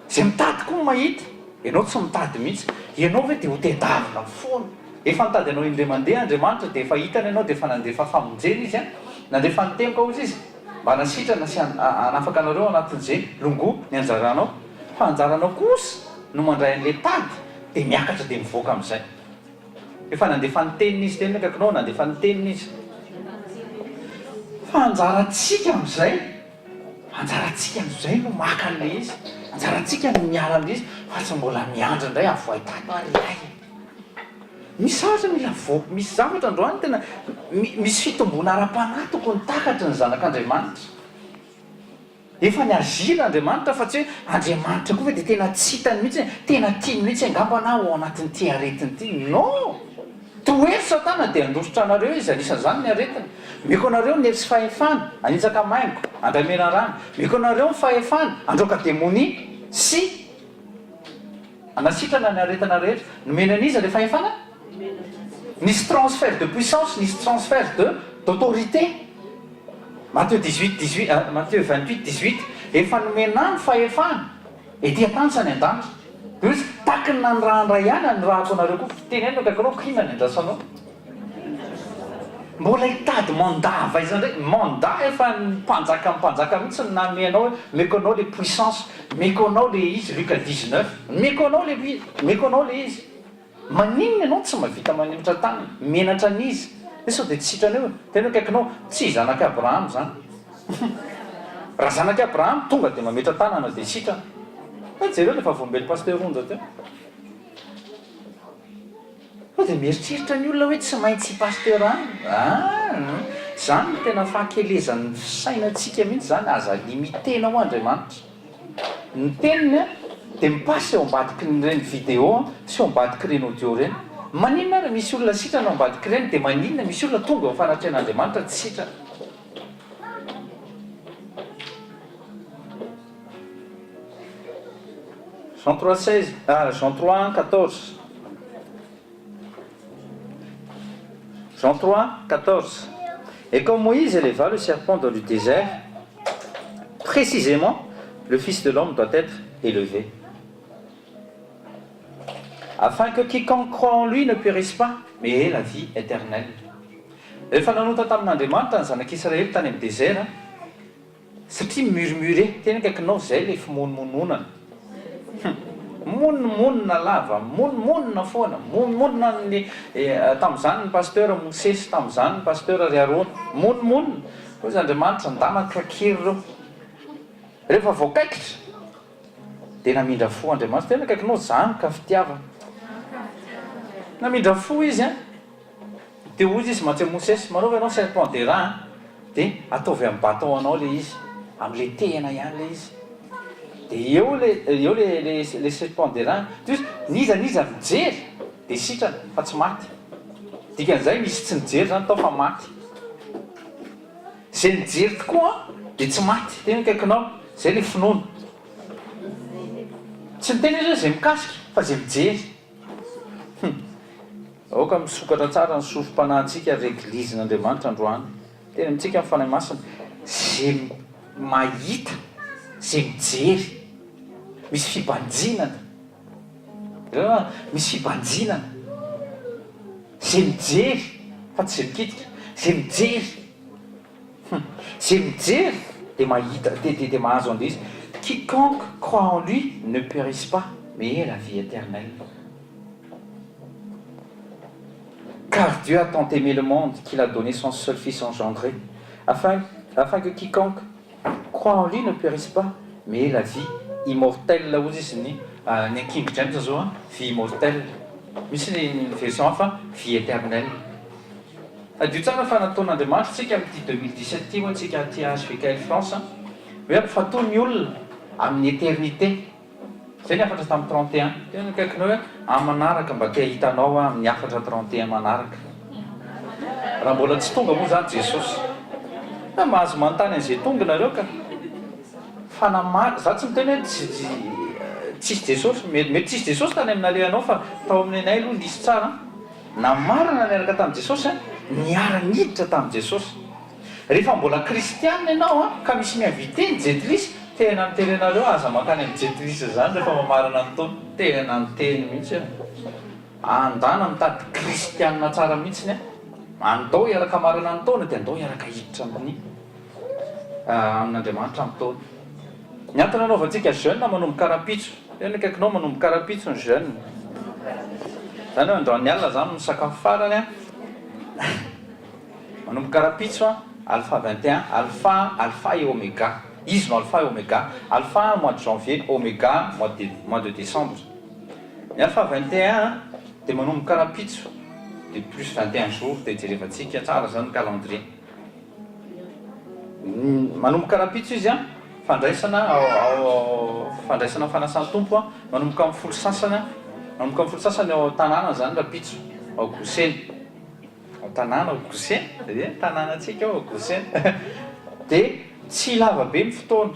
Speaker 1: Izay mitady koa no mahita. Ianao tsy mitady mihitsy. Ianao ve dia ho tedavina foana? Efa nitady anao indray mandeha Andriamanitra dia efa hitany ianao dia efa nandefa famonjena Izy an! Nandefa ny teniko hozy Izy mba hanasitrana sy hanafaka anareo ao anatin'izay longoa ny anjaranao. Fa anjaranao kosa no mandray an'ilay tady dia miakatra dia mivoaka amin'izay. Efa nandefa ny teniny Izy, teniny akaikinao, nandefa ny teniny Izy. Fa anjarantsika amin'izay. Anjarantsika amin'izay no maka an'ilay izy, anjarantsika no miala amin'ilay izy fa tsy mbola miandry indray avoay tato ary ilay. Misy zavatra mila vo, misy zavatra androany tena misy fitomboana ara-panahy tokony takatry ny zanak'Andriamanitra. Efa ni-agir Andriamanitra fa tsy hoe Andriamanitra koa ve dia tena tsy hitany mihitsy e, tena tiany mihitsy angambana aho ao anatin'ity aretina ity. Non! Tohero satana dia handositra anareo izy, anisan'izany ny aretina. Meko anareo ny hery sy fahefana, hanitsaka maingo, handray menarana. Meko anareo ny fahefana, handroaka demonia sy hanasitrana ny aretina rehetra. Nomena an'iza ilay fahefana? Nisy transfert de puissance, nisy transfert de d'autorité. Matthieu 18, 18, Matthieu 28, 18, Efa nomena ahy ny fahefana. Ety an-tany sa any an-danitra? Dia hoy izy, Tahaky ny nanirahan-dRay ahy, nanirahako anareo koa. Teneno akaikinao, k'inona ny andrasanao? Mbola hitady mandat avy aiza indray? Mandat efa ny mpanjakan'ny mpanjaka mihitsy no nanome anao hoe, omeko anao ilay puissance, omeko anao ilay izy, Luc 19, omeko anao ilay, omeko anao ilay izy. Maninona ianao tsy mahavita manemitra tanana? Menatra an'iza? Hoe sao dia tsy sitrana eo e? Tena akaikinao, tsy zanak'i Abrahama izany. Raha zanak'i Abrahama, tonga dia mametra tanana dia sitrana. Fa jereo ilay vavolombelon'i Pasteur Onja teo. Sao dia mieritreritra ny olona hoe tsy maintsy i Pasteur any. Ah, izany no tena fahakelezan'ny fisainantsika mihitsy izany, aza limiter-na ho'a Andriamanitra. Ny teniny dia mi-passe eo ambadikin'ireny video sy eo ambadik'ireny audio ireny. Maninona ary misy olona sitrana ao ambadik'ireny dia maninona misy olona tonga eo fanatrehan'Andriamanitra tsy sitrana? Jean 3 16, ah, Jean 3 14. Jean 3 14. Et comme Moïse éleva le serpent dans le désert, précisément, le Fils de l'homme doit être élevé, afin que quiconque croit en lui ne périsse pas, mais ait la vie éternelle. Rehefa nanota tamin'Andriamanitra ny zanak'Israely tany amin'ny désert. Satria murmurer, tena akaikinao zay le fimonomononana. Hum. Mimonomonona lava, mimonomonona foana, mimonomonona ny tamin'izany ny pasteur Mosesy, tamin'izany ny pasteur ry Arona. Mimonomonona. Hoy izy Andriamanitra, ndana craquer ireo. Rehefa voakaikitra dia namindra fo Andriamanitra. Tena akaikinao zany ka fitiavana. Namindra fo izy an. Dia hoy izy mantsy amin'i Mosesy, Manaova ianao serpent d'airain an, dia ataovy amin'ny bâton anao ilay izy, amin'ilay tehina ihany ilay izy. Dia eo ilay, eo ilay, ilay, ilay serpent d'airain. Dia hoy izy, n'iza n'iza mijery dia sitrana fa tsy maty. Dikan'izay nisy tsy nijery izany tao fa maty. Izay nijery tokoa dia tsy maty. Tena akaikinao. Izay ilay finoana. Tsy niteny izy hoe izay mikasika fa izay mijery. Hum. Aoka misokatra tsara ny sofim-panahintsika ry Eglizin'Andriamanitra androany. Teny amintsika ny Fanahy Masina. Izay mahita, izay mijery. Misy fibanjinana. Hitanareo? Misy fibanjinana. Izay mijery, fa tsy izay mikitika. Izay mijery. Hum. Izay mijery dia mahita, dia dia dia mahazo an'ilay izy. Quiconque croit en lui ne périsse pas, mais ait la vie éternelle. Car Dieu a tant aimé le monde qu'il a donné son seul fils engendré, afin afin que quiconque croit en lui ne périsse pas, mais ait la vie immortelle hozy izy ny ny King James zao an, vie immortelle. Misy ny version hafa vie éternelle. Tadidio tsara fa nataon'Andriamanitra tsika amin'ity 2017 ity hoy tsika aty HVKL France hoe ampifatohy ny olona amin'ny éternité. Zay ny hafatra tamin'ny 31. Tena akaikinao hoe amin'ny manaraka mba te hahita anao aho amin'ny hafatra 31 manaraka. Raha mbola tsy tonga moa zany Jesosy. Fa mahazo manontany an'izay tonga nareo ka. Fa na ma, za tsy miteny hoe tsy tsisy Jesosy, mety tsisy Jesosy tany amin'ny nalehanao fa tao amin'ny anay aloha nisy tsara an. Namarana niaraka tamin'i Jesosy an, niara-niditra tamin'i Jesosy. Rehefa mbola kristianina ianao an, ka misy mi-inviter ny jentilisa, tena miteny anareo aza mankany amin'ny jentilisa izany rehefa mamarana ny taona. Tena miteny mihitsy aho. Andana mitady kristianina tsara mihitsiny an. Andao hiaraka hamarana ny taona dia andao hiaraka hiditra amin'ny amin'Andriamanitra amin'ny taona. Ny antony anaovantsika jeûne manomboka rahampitso. Tena akaikinao manomboka rahampitso ny jeûne. Izany hoe androany alina izany no sakafo farany an. Manomboka rahampitso an, Alpha 21, Alpha, Alpha et Omega. Izy no Alpha et Omega. Alpha mois de janvier, Omega mois de mois de décembre. Ny Alpha 21 dia manomboka rahampitso dia plus 21 jours dia jerevantsika tsara zany ny calendrier. Manomboka rahampitso izy an, fandraisana ao ao fandraisana fanasan'ny Tompo an, manomboka amin'ny folo sasany an, manomboka amin'ny folo sasany ao an-tanàna zany rahampitso ao Gosena. Ao tanàna ao Gosena, ie tanànantsika ao Gosena, dia tsy lava be ny fotoana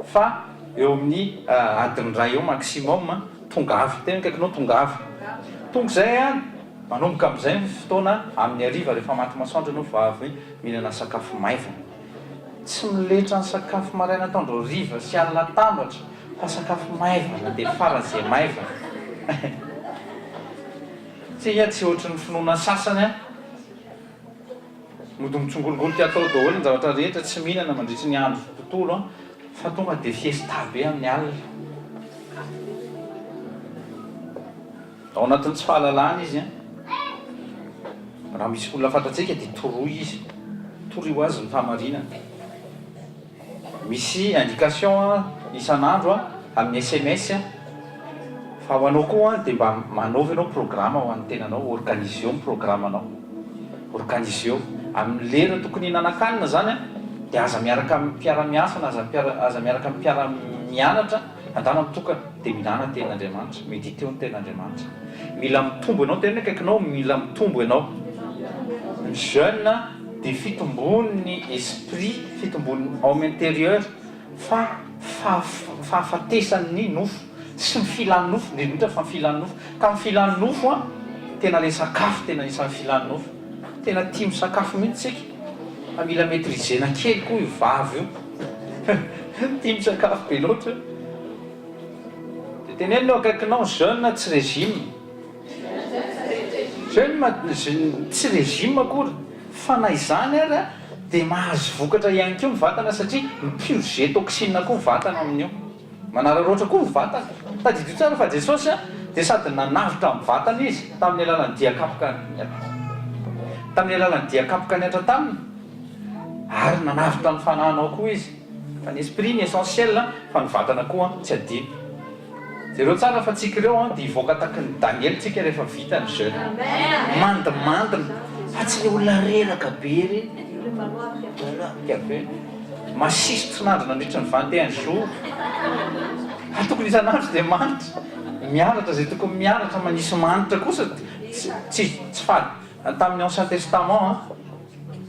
Speaker 1: fa eo amin'ny adiny iray eo maximum tongava, tena akaikinao tongava, tonga izay an, manomboka amin'izay ny fotoana amin'ny hariva rehefa maty masoandro ianao vao avy mihinana sakafo maivana, tsy miletra ny sakafo maraina atoandro hariva sy alina atambatra fa sakafo maivana dia faran'izay maivana. Tsia tsy ohatry ny finoana sasany an! Mody mitsongolongolika atao daholo ny zavatra rehetra, tsy mihinana mandritry ny andro tontolo an, fa tonga dia fiesta be amin'ny alina. Ao anatin'ny tsy fahalalana izy an! Raha misy olona fantatsika dia toroy izy, torio azy ny fahamarinana. Misy indication isan'andro amin'ny sms fa ho anao koa dia mba manaova ianao programme ho an'ny tenanao, organiseo ny programme-nao, organiseo. Amin'ny lera tokony hihinanan-kanina izany dia aza miaraka amin'ny mpiara-miasa na aza aza miaraka amin'ny mpiara-mianatra, andana mitokana dia mihinàna tenin'Andriamanitra, mediteo ny tenin'Andriamanitra. Mila mitombo ianao, tena akaikinao mila mitombo ianao. Ny jeune dia fitombon'ny esprit, fitombon'ny homme intérieur fa fahafatesan'ny nofo sy ny filan'ny nofo, indrindra indrindra fa ny filan'ny nofo. Ka ny filan'ny nofo an, tena ilay sakafo tena anisan'ny filan'ny nofo. Tena tia misakafo mihitsy tsika, fa mila maitriser-na kely koa io vava io. Tia misakafo be loatra io. Dia teneno ny eo akaikinao, jeûne tsy régime. Jeûne tsy régime akory fa na izany ary. Dia mahazo vokatra ihany koa ny vatana satria mi-purger toxine koa ny vatana amin'io. Manararaotra koa ny vatana. Tadidio tsara fa Jesosy dia sady nanavotra ny vatana Izy tamin'ny alalan'ny dia kapoka tamin'ny alalan'ny dia kapoka nihatra taminy ary nanavotra ny fanahinao koa Izy. Fa ny esprit ny essentiel fa ny vatana koa tsy adino. Jereo tsara fa tsika ireo an dia hivoaka taky ny Daniel tsika rehefa vita ny jeune. Mandimandina fa tsy le olona reraka be ireny. Reraka be. Masiso tsy nandry nandritra ny 21 jours. Fa tokony isan'andro dia manitra. Mianatra izay tokony mianatra manisy manitra kosa tsy tsy fady. Tamin'ny ancien testament an,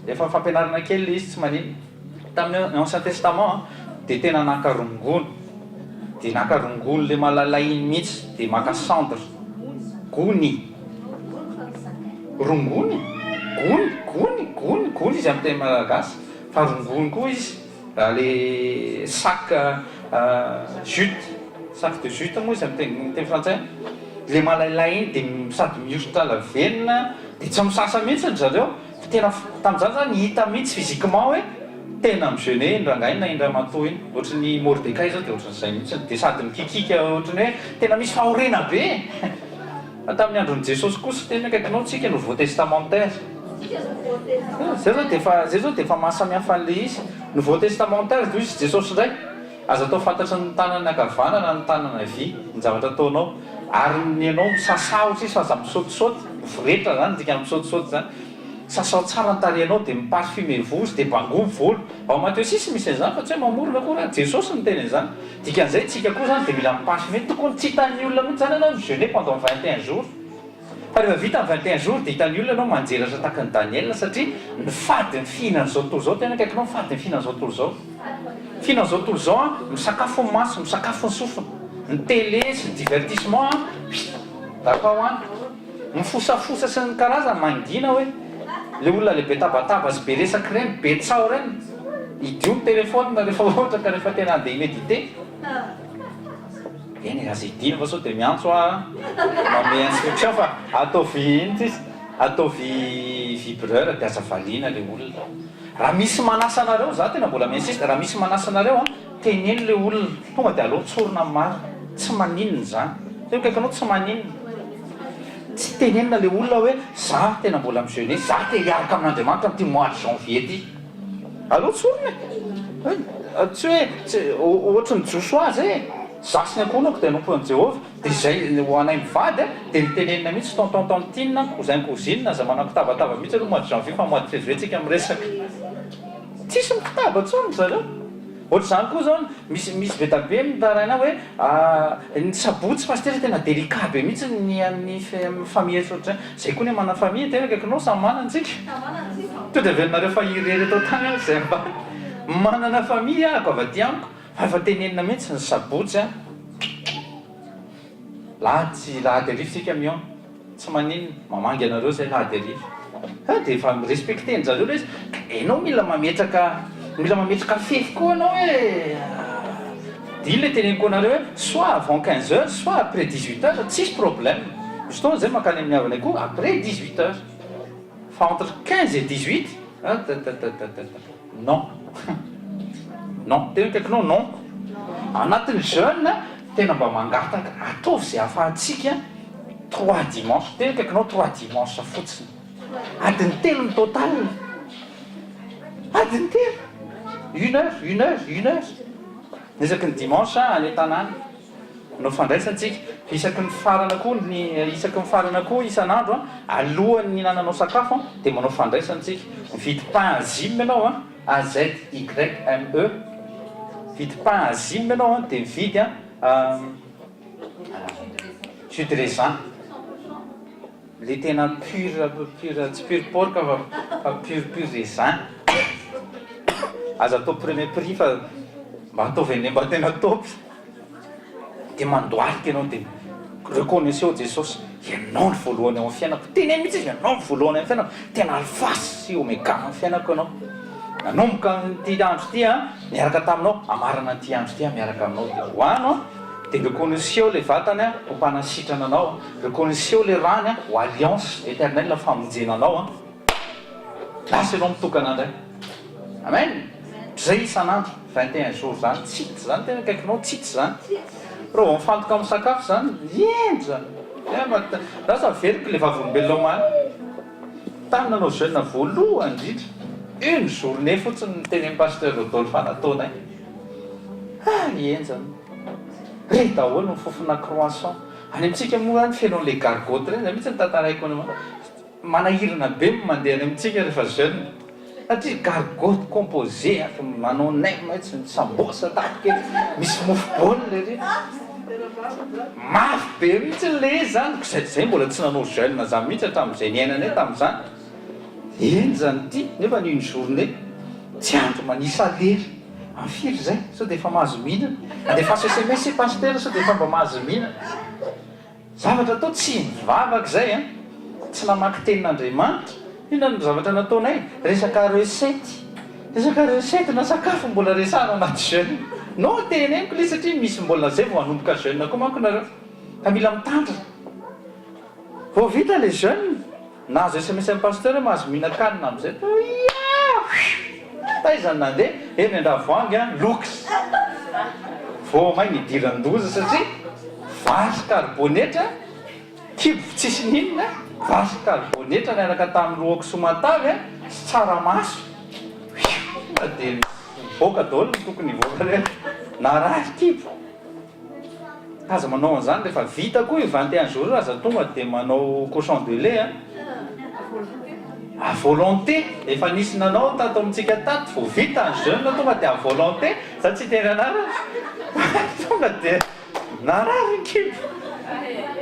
Speaker 1: efa fampianarana kely le izy tsy maninona. Tamin'ny ancien testament an, dia tena naka rongony, dia naka rongony le malalay iny mihitsy, dia maka cendre, gony, rongony, gony, gony, gony, gony izy amin'ny teny malagasy, fa rongony koa izy. Le sac jute, sac de jute moa izy amin'ny teny frantsay, le malailay iny dia sady mihosotra lavenona dia tsy misasa mihitsy ry zareo, fa tena tamin'izany zany hita mihitsy physiquement hoe tena mi-jeûner iny rangahy iny na iny ramatoa iny, ohatry ny Mordekay zao dia ohatran'izay mihitsy, dia sady mikikika ohatry ny hoe tena misy fahoriana be e! Fa tamin'ny andron'i Jesosy kosa tena akaikinao tsika nouveau testamentaire. Zay zao dia efa zay zao dia efa mahasamihafa an'ilay izy. Nouveau testamentaire dia hoy izy Jesosy indray, aza atao fantatry ny tanana ankavanana na ny tanana havia ny zavatra ataonao. Ary ny anao misasà hoy izy fa aza misaotisaoty, mivoretra zany ny dikan'ny misaotisaoty zany. Sasao tsara ny tarehinao dia mi-parfumer-vous izy dia bangoa ny volo. Ao Matio six misy an'izany fa tsy hoe mamorona akory aho, Jesosy no niteny an'izany. Dikan'izay tsika koa zany dia mila mi-parfumer, tokony tsy hitan'ny olona mihitsy zany ianao mi-jeûner pendant 21 jours. Fa rehefa vita ny 21 jours dia hitan'ny olona ianao manjelatra tahaka an'i Daniel satria nifady ny fihinan'izao tontolo izao, tena akaikinao mifady ny fihinan'izao tontolo izao. Fihinan'izao tontolo izao an, misakafo ny maso, misakafo ny sofina, ny télé sy ny divertissement an, dakao any. Mifosafosa sy ny karazany, mangina hoe, le olona le be tabataba sy be resaka ireny, be tsaho ireny, idio ny téléphone rehefa ohatra ka rehefa tena handeha hi-méditer. Eny e, aza idiana fa sao dia miantso aho an, manome instruction fa ataovy inona ity izy, ataovy vibreur dia aza valiana le olona. Raha misy manasa anareo, za tena mbola mi-insiste, raha misy manasa anareo an, teneno le olona, tonga dia aleo tsorina ny marina, tsy maninona izany, tena akaikinao tsy maninona, tsy tenenina le olona hoe za tena mbola mi-jeune, za te hiaraka amin'Andriamanitra amin'ity mois de janvier ity. Aleo tsorina e! Tsy hoe tsy ohatry ny Josoa zay e! Za sy ny ankohonako dia hanompo an'i Jehovah. Dia izay ho anay mivady a, dia nitenenina mihitsy tonton tontine, cousin cousine, aza manao kitabataba mihitsy aloha mois de janvier fa mois de février tsika miresaka. Tsisy mikitaba intsony ry zareo. Ohatr'izany koa zao, misy misy be da be mitaraina hoe ny sabotsy pasitera tena délicat be mihitsy ny amin'ny famille sy ohatr'izay. Zay koa ny manana famille tena akaikinao samy manana tsika. Tonga dia averinareo fa irery eto an-tany aho zay mba manana famille ahako avy aty amiko fa efa tenenina mihitsy ny sabotsy an. Lahady lahady hariva tsika mihaona. Tsy maninona, mamangy anareo zay lahady hariva. Ha dia efa mi-respecter an-jareo ilay izy. Ka enao mila mametraka, mila mametraka fefy koa enao hoe dia iny ilay teneniko anareo hoe soit avant 15 heures soit après 18 heures tsisy problème. Misy fotoana zay mankany amin'ny havanay koa après 18 heures. Fa entre 15 et 18, atatatatata. Non. Non. Tena akaikinao non. Anatin'ny jeune tena mba mangataka ataovy izay ahafahantsika trois dimanche. Tena akaikinao trois dimanche fotsiny. Adiny telo ny total. Adiny telo. Une heure, une heure, une heure. Isaky ny dimanche any an-tanàna. No fandraisantsika. Isaky ny farana koa ny isaky ny farana koa isan'andro an, alohan'ny hihinananao sakafo an, dia manao fandraisantsika. Mividy pain azyme ianao an, A Z Y M E, mividy pain azyme ianao an, dia mividy an jus de raisin. Le tena pur pur tsy pur porc fa fa pur pur raisin. Aza atao premier prix fa mba ataovy an'le mba tena top. Dia mandohalika ianao dia reconnaissez Jesosy, ianao no voalohany ao amin'ny fiainako. Teneno mihitsy izy, ianao no voalohany amin'ny fiainako. Tena alpha sy omega amin'ny fiainako ianao. Nanomboka an'ity andro ity aho niaraka taminao, hamarana an'ity andro ity aho miaraka aminao. Dia ho ano dia reconnaissez ilay vatany ho mpanasitrana anao, reconnaissez ilay rany ho alliance éternelle famonjena anao. Lasa ianao mitokana indray. Amen! Zay isan'andro, 21 jours zany, tsitsy zany tena akaikinao, tsitsy zany. Raha vao mifantoka amin'ny sakafo zany, henjana. Lasa averiko le vavolombelona omaly. Tany nanao jeune voalohany indrindra, une journée fotsiny ny tenenin'i Pasteur Rodolphe nataonay. Ah, henjana. Re daholo ny fofona croissant. Any amintsika moa any feno an'ilay gargotte ireny, zay mihitsy no tantaraiko anao. Manahirana be ny mandeha any amintsika rehefa jeune satria gargotte composé ato manao nem tsy sambosa tapoka eto misy mofo baolina ery mafy be mihitsy le izy zany ko zay zay mbola tsy nanao jeune zany mihitsy hatramin'izay niainanay tamin'izany henjana ity nefa ny une journée tsy andro manisa lera amin'ny firy zay sao dia efa mahazo mihinana andefaso sms pasitera sao dia efa mba mahazo mihinana Zavatra atao tsy mivavaka izay an! Tsy namaky tenin'Andriamanitra, inona no zavatra nataonay? Resaka recette, resaka recette na sakafo mbola resahana anaty jeune. Non teneniko ilay izy satria misy mbola zay vao hanomboka jeune koa manko nareo ka mila mitandrina. Vao vita ilay jeune, Nahazo sms an'i Pasteur hoe mahazo mihinan-kanina amin'izay tao iah! Taiza no nandeha? Eny Andravoahangy an, looks! Vao may nidiran-doza satria vary karibonetra, kibo tsisy n'inona, vary karibonetra niaraka tamin'ny lohako somatavy an, sy tsaramaso. Tonga dia nivoaka daholo ny tokony hivoaka rehetra. Narary kibo. Aza manao an'izany rehefa vita koa io 21 jours io aza tonga dia manao cochon de lait a! À volonté, efa nisy nanao tato amintsika tato, vao vita ny jeune tonga dia à volonté, za tsy hiteny anarana fa tonga dia narary ny kibo,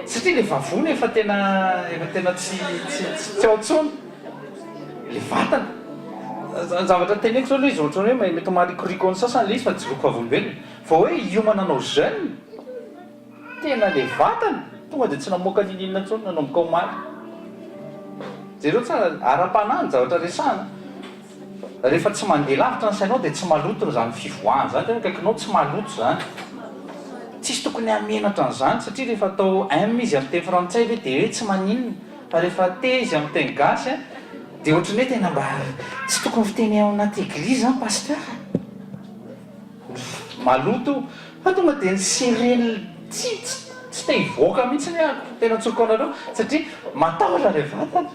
Speaker 1: satria le vavony efa tena efa tena tsy tsy tsy ao intsony le vatana, ny zavatra teneniko zao aloha izy ohatran'ny hoe mety maharikoriko ny sasany le izy fa tsy vavolombelona. Vao hoe hiomana hanao jeune, tena le vatana tonga dia tsy namoaka niniana intsony nanomboka omaly. Jereo tsara, ara-panahy ny zavatra resahana. Rehefa tsy mandeha lavitra ny sainao dia tsy maloto izany fivoahana izany, tena akaikinao tsy maloto izany. Tsisy tokony hahamenatra an'izany satria rehefa atao M izy amin'ny teny frantsay ve dia hoe tsy maninona, fa rehefa T izy amin'ny teny gasy dia ohatran'ny hoe tena mba tsy tokony fiteny ao anaty eglizy izany pasteur. Maloto fa tonga dia ni-serrer-ny tsy tsy te hivoaka mihitsy aho tena tsoriko anareo satria matahotra ilay vatana,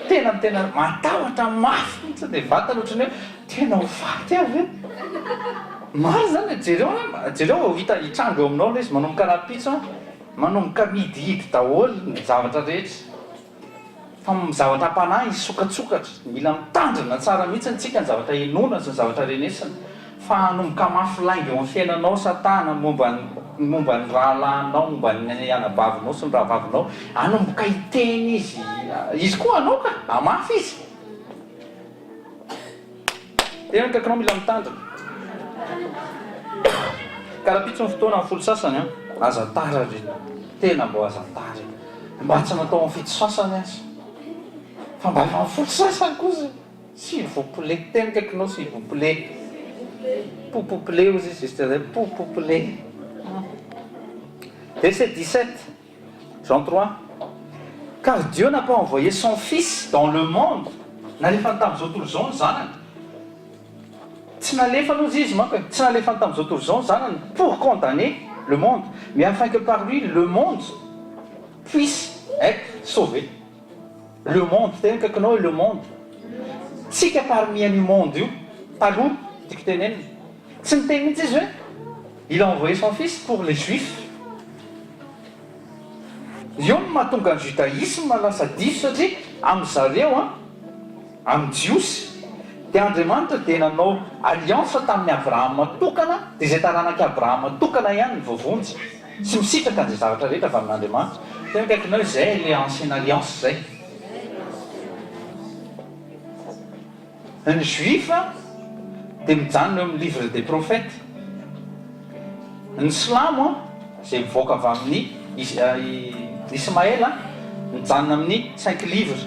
Speaker 1: tena tena matahotra mafy mihitsy ilay vatana ohatran'ny hoe tena ho faty aho ve? Marina izany e, jereo an, jereo vao hita hitranga eo aminao ilay izy manomboka rahampitso an, manomboka mihidihidy daholo ny zavatra rehetra. Fa ny zavatra am-panahy hisokatsokatra. Mila mitandrina tsara mihitsy tsika ny zavatra henoina sy ny zavatra renesina. Fa hanomboka hamafy lainga eo amin'ny fiainanao satana momba ny momba ny rahalahinao, momba ny anabavinao sy ny rahavavinao. Hanomboka hiteny izy. Izy koa hanao ka! Hamafy izy. Tena akaikinao mila mitandrina. Ka rahampitso ny fotoana amin'ny folo sasany an, aza tara ry tena mbô aza tara e. Mba tsy natao amin'ny fito sasany aza. Fa mba efa amin'ny folo sasany kosa e. S'il vous plait, tena akaikinao s'il vous plait. Poupouplet hozy izy juste zay, poupouplet. Verset 17. Jean 3, Car Dieu n'a pas envoyé son fils dans le monde, nalefany tamin'izao tontolo izao ny zanany, tsy nalefany hozy izy manko e, tsy nalefany tamin'izao tontolo izao ny zanany pour condamner le monde, mais afin que par lui le monde puisse être sauvé. Le monde, tena akaikinao hoe le monde. Tsika parmi an'io monde io, taloha, tiako tenenina. Tsy niteny mihitsy izy hoe il a envoyé son fils pour les juifs. Io no mahatonga ny judaïsme lasa diso satria amin zareo an, amin'ny jiosy dia Andriamanitra dia nanao alliance tamin'i Abrahama tokana dia izay taranak'i Abrahama tokana ihany no voavonjy sy misitraka an'izay zavatra rehetra avy amin'Andriamanitra. Tena akaikinao izay ilay ancienne alliance izay. Ny juif dia mijanona eo amin'ny livre des prophètes. Ny silamo izay mivoaka avy amin'i Ismaël mijanona amin'ny cinq livres.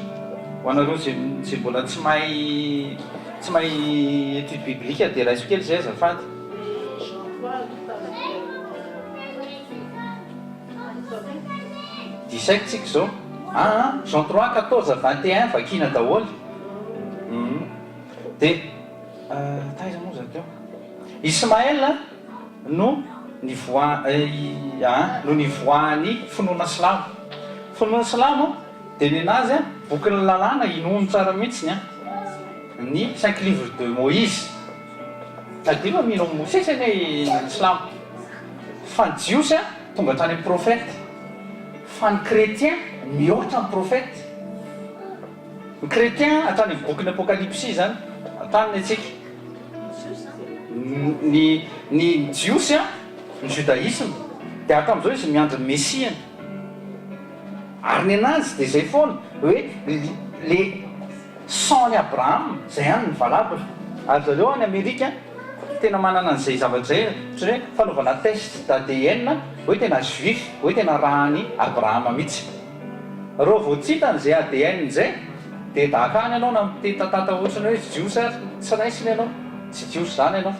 Speaker 1: Ho anareo izay izay mbola tsy mahay tsy mahay étude biblique dia raiso kely izay azafady. Dix-sept tsika izao. Aa Jean trois, quatorze, vingt et un vakiana daholo. Dia. Ismaël no nivoa no nivoahan'ny finoana silamo. Finoana silamo dia nenazy an, bokin'ny lalàna inoany tsara mihitsiny an, ny cinq livres de Moïse. Tadidio fa mino an'i Mosesy anie ny silamo. Fa ny jiosy an, tonga hatrany amin'ny prophète. Fa ny chrétien mihoatra ny prophète. Ny chrétien hatrany amin'ny bokin'ny apokalypsy izany, hatrany ny antsika. Ny ny jiosy an, ny judaïsme, dia hatramin'izao izy miandry ny mesiany. Ary ny anazy dia izay foana, hoe le sang-n'i Abraham, izay ihany no valable. Ary zareo any Amerika tena manana an'izay zavatra izay, ohatran'ny hoe fanaovana test d'ADN hoe tena juif, hoe tena ràn'i Abraham mihitsy. Reo vao tsy hitany izay ADN izay dia daka any ianao na mitetatata ohatrany hoe jiosy ary tsy raisiny ianao, tsy jiosy izany ianao.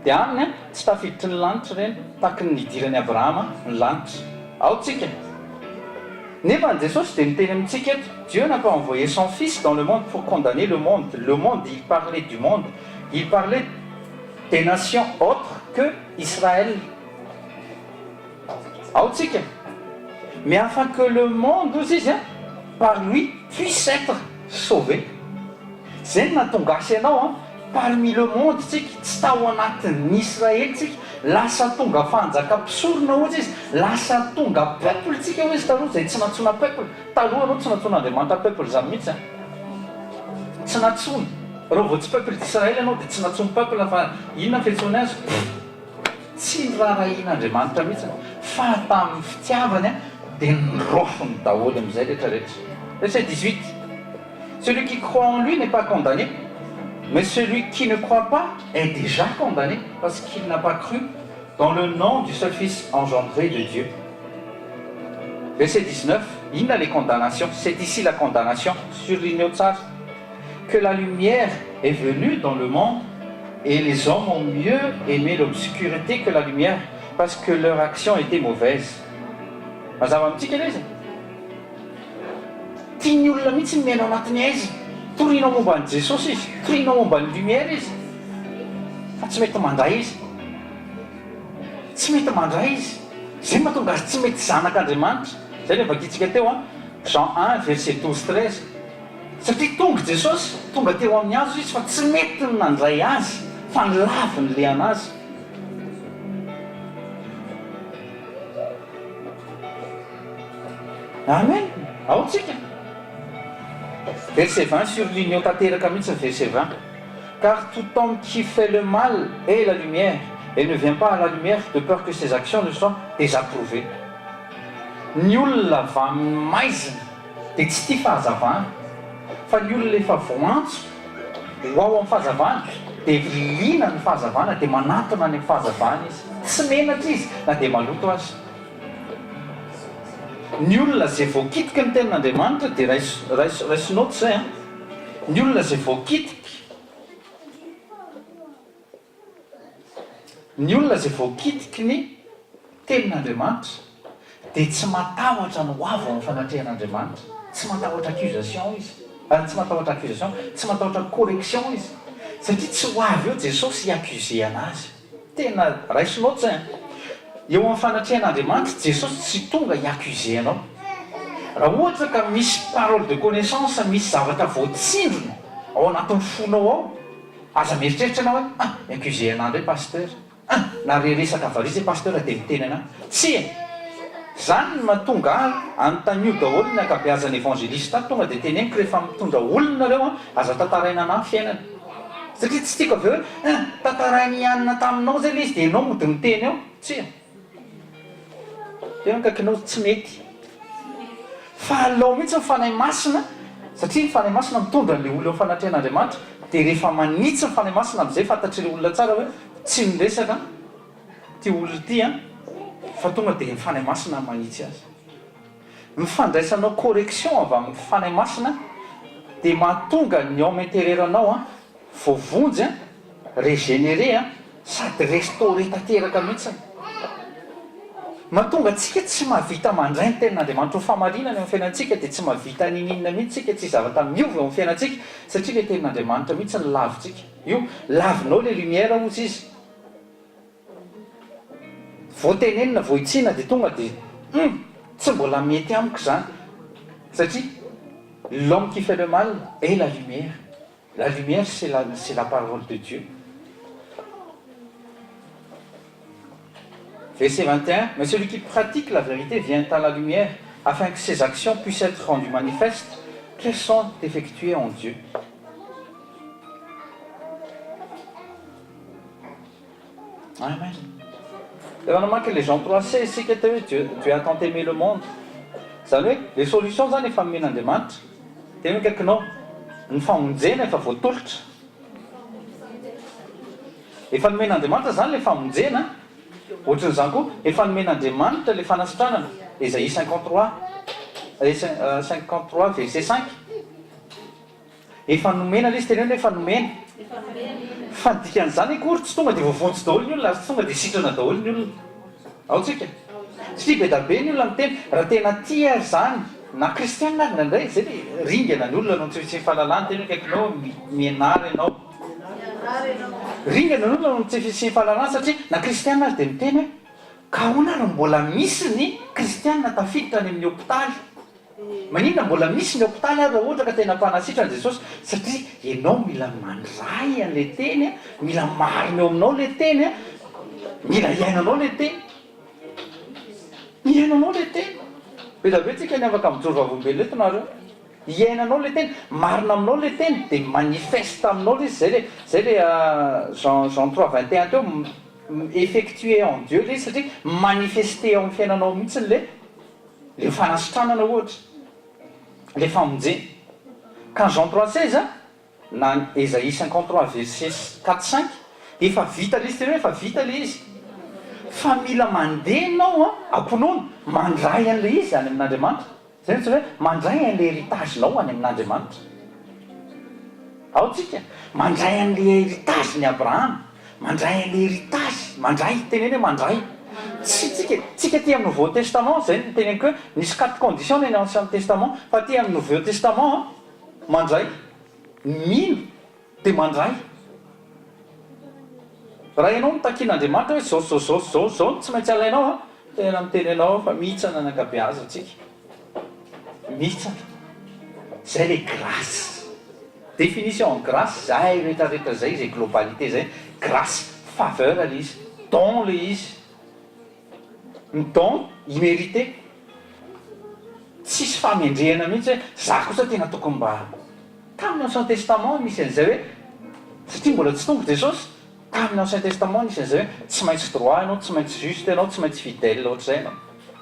Speaker 1: Dia aminy an, tsy tafiditry ny lanitra ireny tahaky ny nidiran'i Abrahama ny lanitra. Ao tsika. Nefa ny Jesosy dia miteny amintsika eto, Dieu n'a pas envoyé son fils dans le monde pour condamner le monde, le monde il parlait du monde, il parlait des nations autres que Israël. Ao tsika. Mais afin que le monde ozy izy an, par lui puisse être sauvé. Zay no nahatonga ahy sy ianao an, parmi le monde tsika, tsy tao anatin'ny Israely tsika, lasa tonga fanjaka mpisorona ozy izy, lasa tonga peuple tsika ozy izy taloha zay tsy nantsoina peuple, taloha aloha tsy nantsoin'Andriamanitra peuple zany mihitsy an, tsy nantsoiny, raha vao tsy peuple d'Israël ianao dia tsy nantsoiny peuple fa inona ny fiantsoany azy? Tsy noraharahian'Andriamanitra mihitsy fa tamin'ny fitiavany dia niraofiny daholo amin'izay rehetra rehetra. Verset 18, Celui qui croit en lui n'est pas condamné, mais celui qui ne croit pas est déjà condamné parce qu'il n'a pas cru dans le nom du seul Fils engendré de Dieu. Verset 19, Inona ilay condamnation? C'est ici la condamnation, surligneo tsara. Que la lumière est venue dans le monde et les hommes ont mieux aimé l'obscurité que la lumière parce que leur action était mauvaise. Mazava amintsika ilay izy e? Tian'ny olona mihitsy ny miaina ao anatin'ny haizina. Torianao momba an'i Jesosy izy, torianao momba ny lumière izy, fa tsy mety mandray izy. Tsy mety mandray izy. Izay no mahatonga azy tsy mety zanak'Andriamanitra. Izay ilay vakintsika teo an, Jean un verset 12, 13. Satria tonga Jesosy, tonga teo amin'ny hazo Izy fa tsy nety ny nandray Azy fa nilaviny le an'Azy. Amen! Ao tsika. Verset 20 surligneo tanteraka mihitsy ny verset 20. Car tout homme qui fait le mal hait la lumière et ne vient pas à la lumière de peur que ses actions ne soient désapprouvées. Ny olona avy amin'ny maizina. dia tsy tia fahazavana, fa ny olona efa voantso ho ao amin'ny fahazavana dia liana ny fahazavana dia manatona any amin'ny fahazavana izy, tsy menatra izy na dia maloto aza. Ny olona izay voakitiky ny tenin'Andriamanitra dia raiso raiso raiso note izay an, ny olona izay voakitiky Ny olona izay voakitiky ny Tenin'Andriamanitra dia tsy matahotra ny ho avy ao amin'ny fanatrehan'Andriamanitra. Tsy matahotra accusation izy. Ary tsy matahotra accusation, tsy matahotra correction izy. Satria tsy ho avy eo Jesosy hi-accuser anazy. Tena raiso note izay an. Eo amin'ny fanatrehan'Andriamanitra, Jesosy tsy tonga hi-accuser anao. Raha ohatra ka misy parole de connaissance, misy zavatra voatsindrona ao anatin'ny fonao ao, Aza mieritreritra ianao hoe ah mi-accuser anah indray pasteur, ah nahare resaka varizy pasteur dia miteny anah. Tsia! Zany no mahatonga ahy anontanio daholo ny ankabeazan'ny evangeliste ato, tonga dia teneniko rehefa mitondra olona nareo an, aza tantaraina anah ny fiainana. Satria tsy tiako avy eo hoe ah tantarain'i anona taminao zay le izy dia ianao mody miteny eo. Tsia! Tena akaikinao tsy mety. Fa alao mihitsy ny Fanahy Masina, satria ny Fanahy Masina mitondra an'ilay olona eo fanatrehan'Andriamanitra, dia rehefa manitsy ny Fanahy Masina amin'izay fantatr'ilay olona tsara hoe tsy miresaka ity olona ity an, fa tonga dia ny Fanahy Masina manitsy azy. Ny fandraisanao correction avy amin'ny Fanahy Masina dia mahatonga ny homme intérieur anao an, voavonjy an, régénéré an, sady restauré tanteraka mihitsy. Mahatonga antsika tsy mahavita mandray ny tenin'Andriamanitra ho fahamarinana eo amin'ny fiainantsika dia tsy mahavita n'inon'inona mihitsy isika, tsy zavatra miova eo amin'ny fiainantsika satria ilay tenin'Andriamanitra mihitsy no lavintsika. Io, lavinao ilay lumière hozy izy. Vao tenenina, vao hitsiana dia tonga dia hum! Tsy mbola mety amiko izany. Satria l'homme qui fait le mal est la lumière. La lumière c'est la c'est la parole de Dieu. Verset 21, Mais celui qui pratique la vérité vient à la lumière, afin que ses actions puissent être rendues manifestes, qu'elles sont effectuées en Dieu. Amen. Efa namaky le Jean 3 16 isika teo hoe Dieu, Dieu a tant aimé le monde. Izany hoe le solution zany efa nomen'Andriamanitra. Tena akaikinao. Ny famonjena efa voatolotra. Efa nomen'Andriamanitra zany le famonjena. Ohatran'izany koa efa nomen'Andriamanitra le fanasitranana. Esaïe 53, 53 verset 5. Efa nomena ilay izy, teneno hoe efa nomena. Fa ny dikan'izany akory tsy tonga dia voavonjy daholo ny olona ary tsy tonga dia sitrana daholo ny olona. Ao tsika? Satria be da be ny olona miteny, raha tena tia ary izany, na kristianina ary indraindray, izay ilay ringana ny olona noho ny tsy fisian'ny fahalalana, teneno akaikinao hoe mianara ianao. Ringana ny olona noho ny tsy fisian'ny fahalalana satria na kristianina ary dia miteny hoe ka ahoana ary mbola misy ny kristianina tafiditra any amin'ny hopitaly? Maninona mbola misy ny hopitaly ary raha ohatra ka tena mpanasitrana Jesosy? Satria ianao mila mandray an'ilay teny a, mila marina eo aminao ilay teny a, mila iainanao ilay teny. Iainanao ilay teny. Be dia be tsika ny afaka mijoro vavolombelona eto nareo. Iainanao ilay teny, marina aminao ilay teny, dia manifeste aminao ilay izy, zay le zay le Jean Jean 3 21 teo, effectuer en Dieu ilay izy satria manifester ao amin'ny fiainanao mihitsy ilay Le fanasitranana ohatra, le famonjena. Ka Jean 3 16 na ny Esaïe 53 verset 4 5 dia efa vita le izy, tena hoe efa vita le izy. Fa mila mandeha ianao an, am-pinoana, mandray an'ilay izy any amin'Andriamanitra. Zay no antsoina hoe mandray an'ilay héritage-nao any amin'Andriamanitra. Ao tsika, mandray an'ilay héritage-n'i Abrahama. Mandray an'ilay héritage, mandray, teneno hoe mandray. Tsy tsika, tsika aty amin'ny nouveau testament, zay no teneniko hoe misy quatre conditions ny any ancien testament, fa aty amin'ny nouveau testament an, mandray, mino dia mandray. Raha ianao no takian'Andriamanitra hoe zao zao zao zao zao no tsy maintsy alainao an, tena miteny anao aho fa mihitsana ny ankabeazantsika. Mihitsana. Zay ilay grâce. Définition en grâce zay rehetra rehetra zay zay globalité zay grâce faveur le izy don le izy ny don immérité tsisy fahamendrehana mihitsy hoe za kosa tena tokony mba tamin'ny ancien testament nisy an'izay hoe satria mbola tsy tonga Jesosy Tamin'ny ancien testament nisy an'izay hoe tsy maintsy droit ianao, tsy maintsy juste ianao, tsy maintsy fidèle ohatr'izay ianao.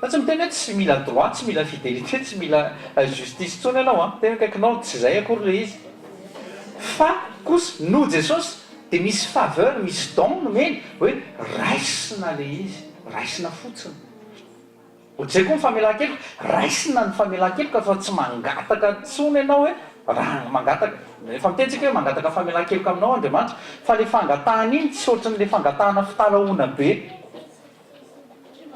Speaker 1: Fa tsy miteny hoe tsy mila droit, tsy mila fidélité, tsy mila justice intsony ianao an! Tena akaikinao, tsy izay akory ilay izy. Fa kosa noho Jesosy dia misy faveur, misy don nomeny hoe raisina ilay izy, raisina fotsiny. Ohatr'izay koa ny famelan-keloka, raisina ny famelan-keloka fa tsy mangataka intsony ianao hoe raha mangataka, efa miteny tsika hoe mangataka famelan-keloka aminao Andriamanitra, fa ilay fangatahana iny tsy ohatran'ilay fangatahana fitalahoana be,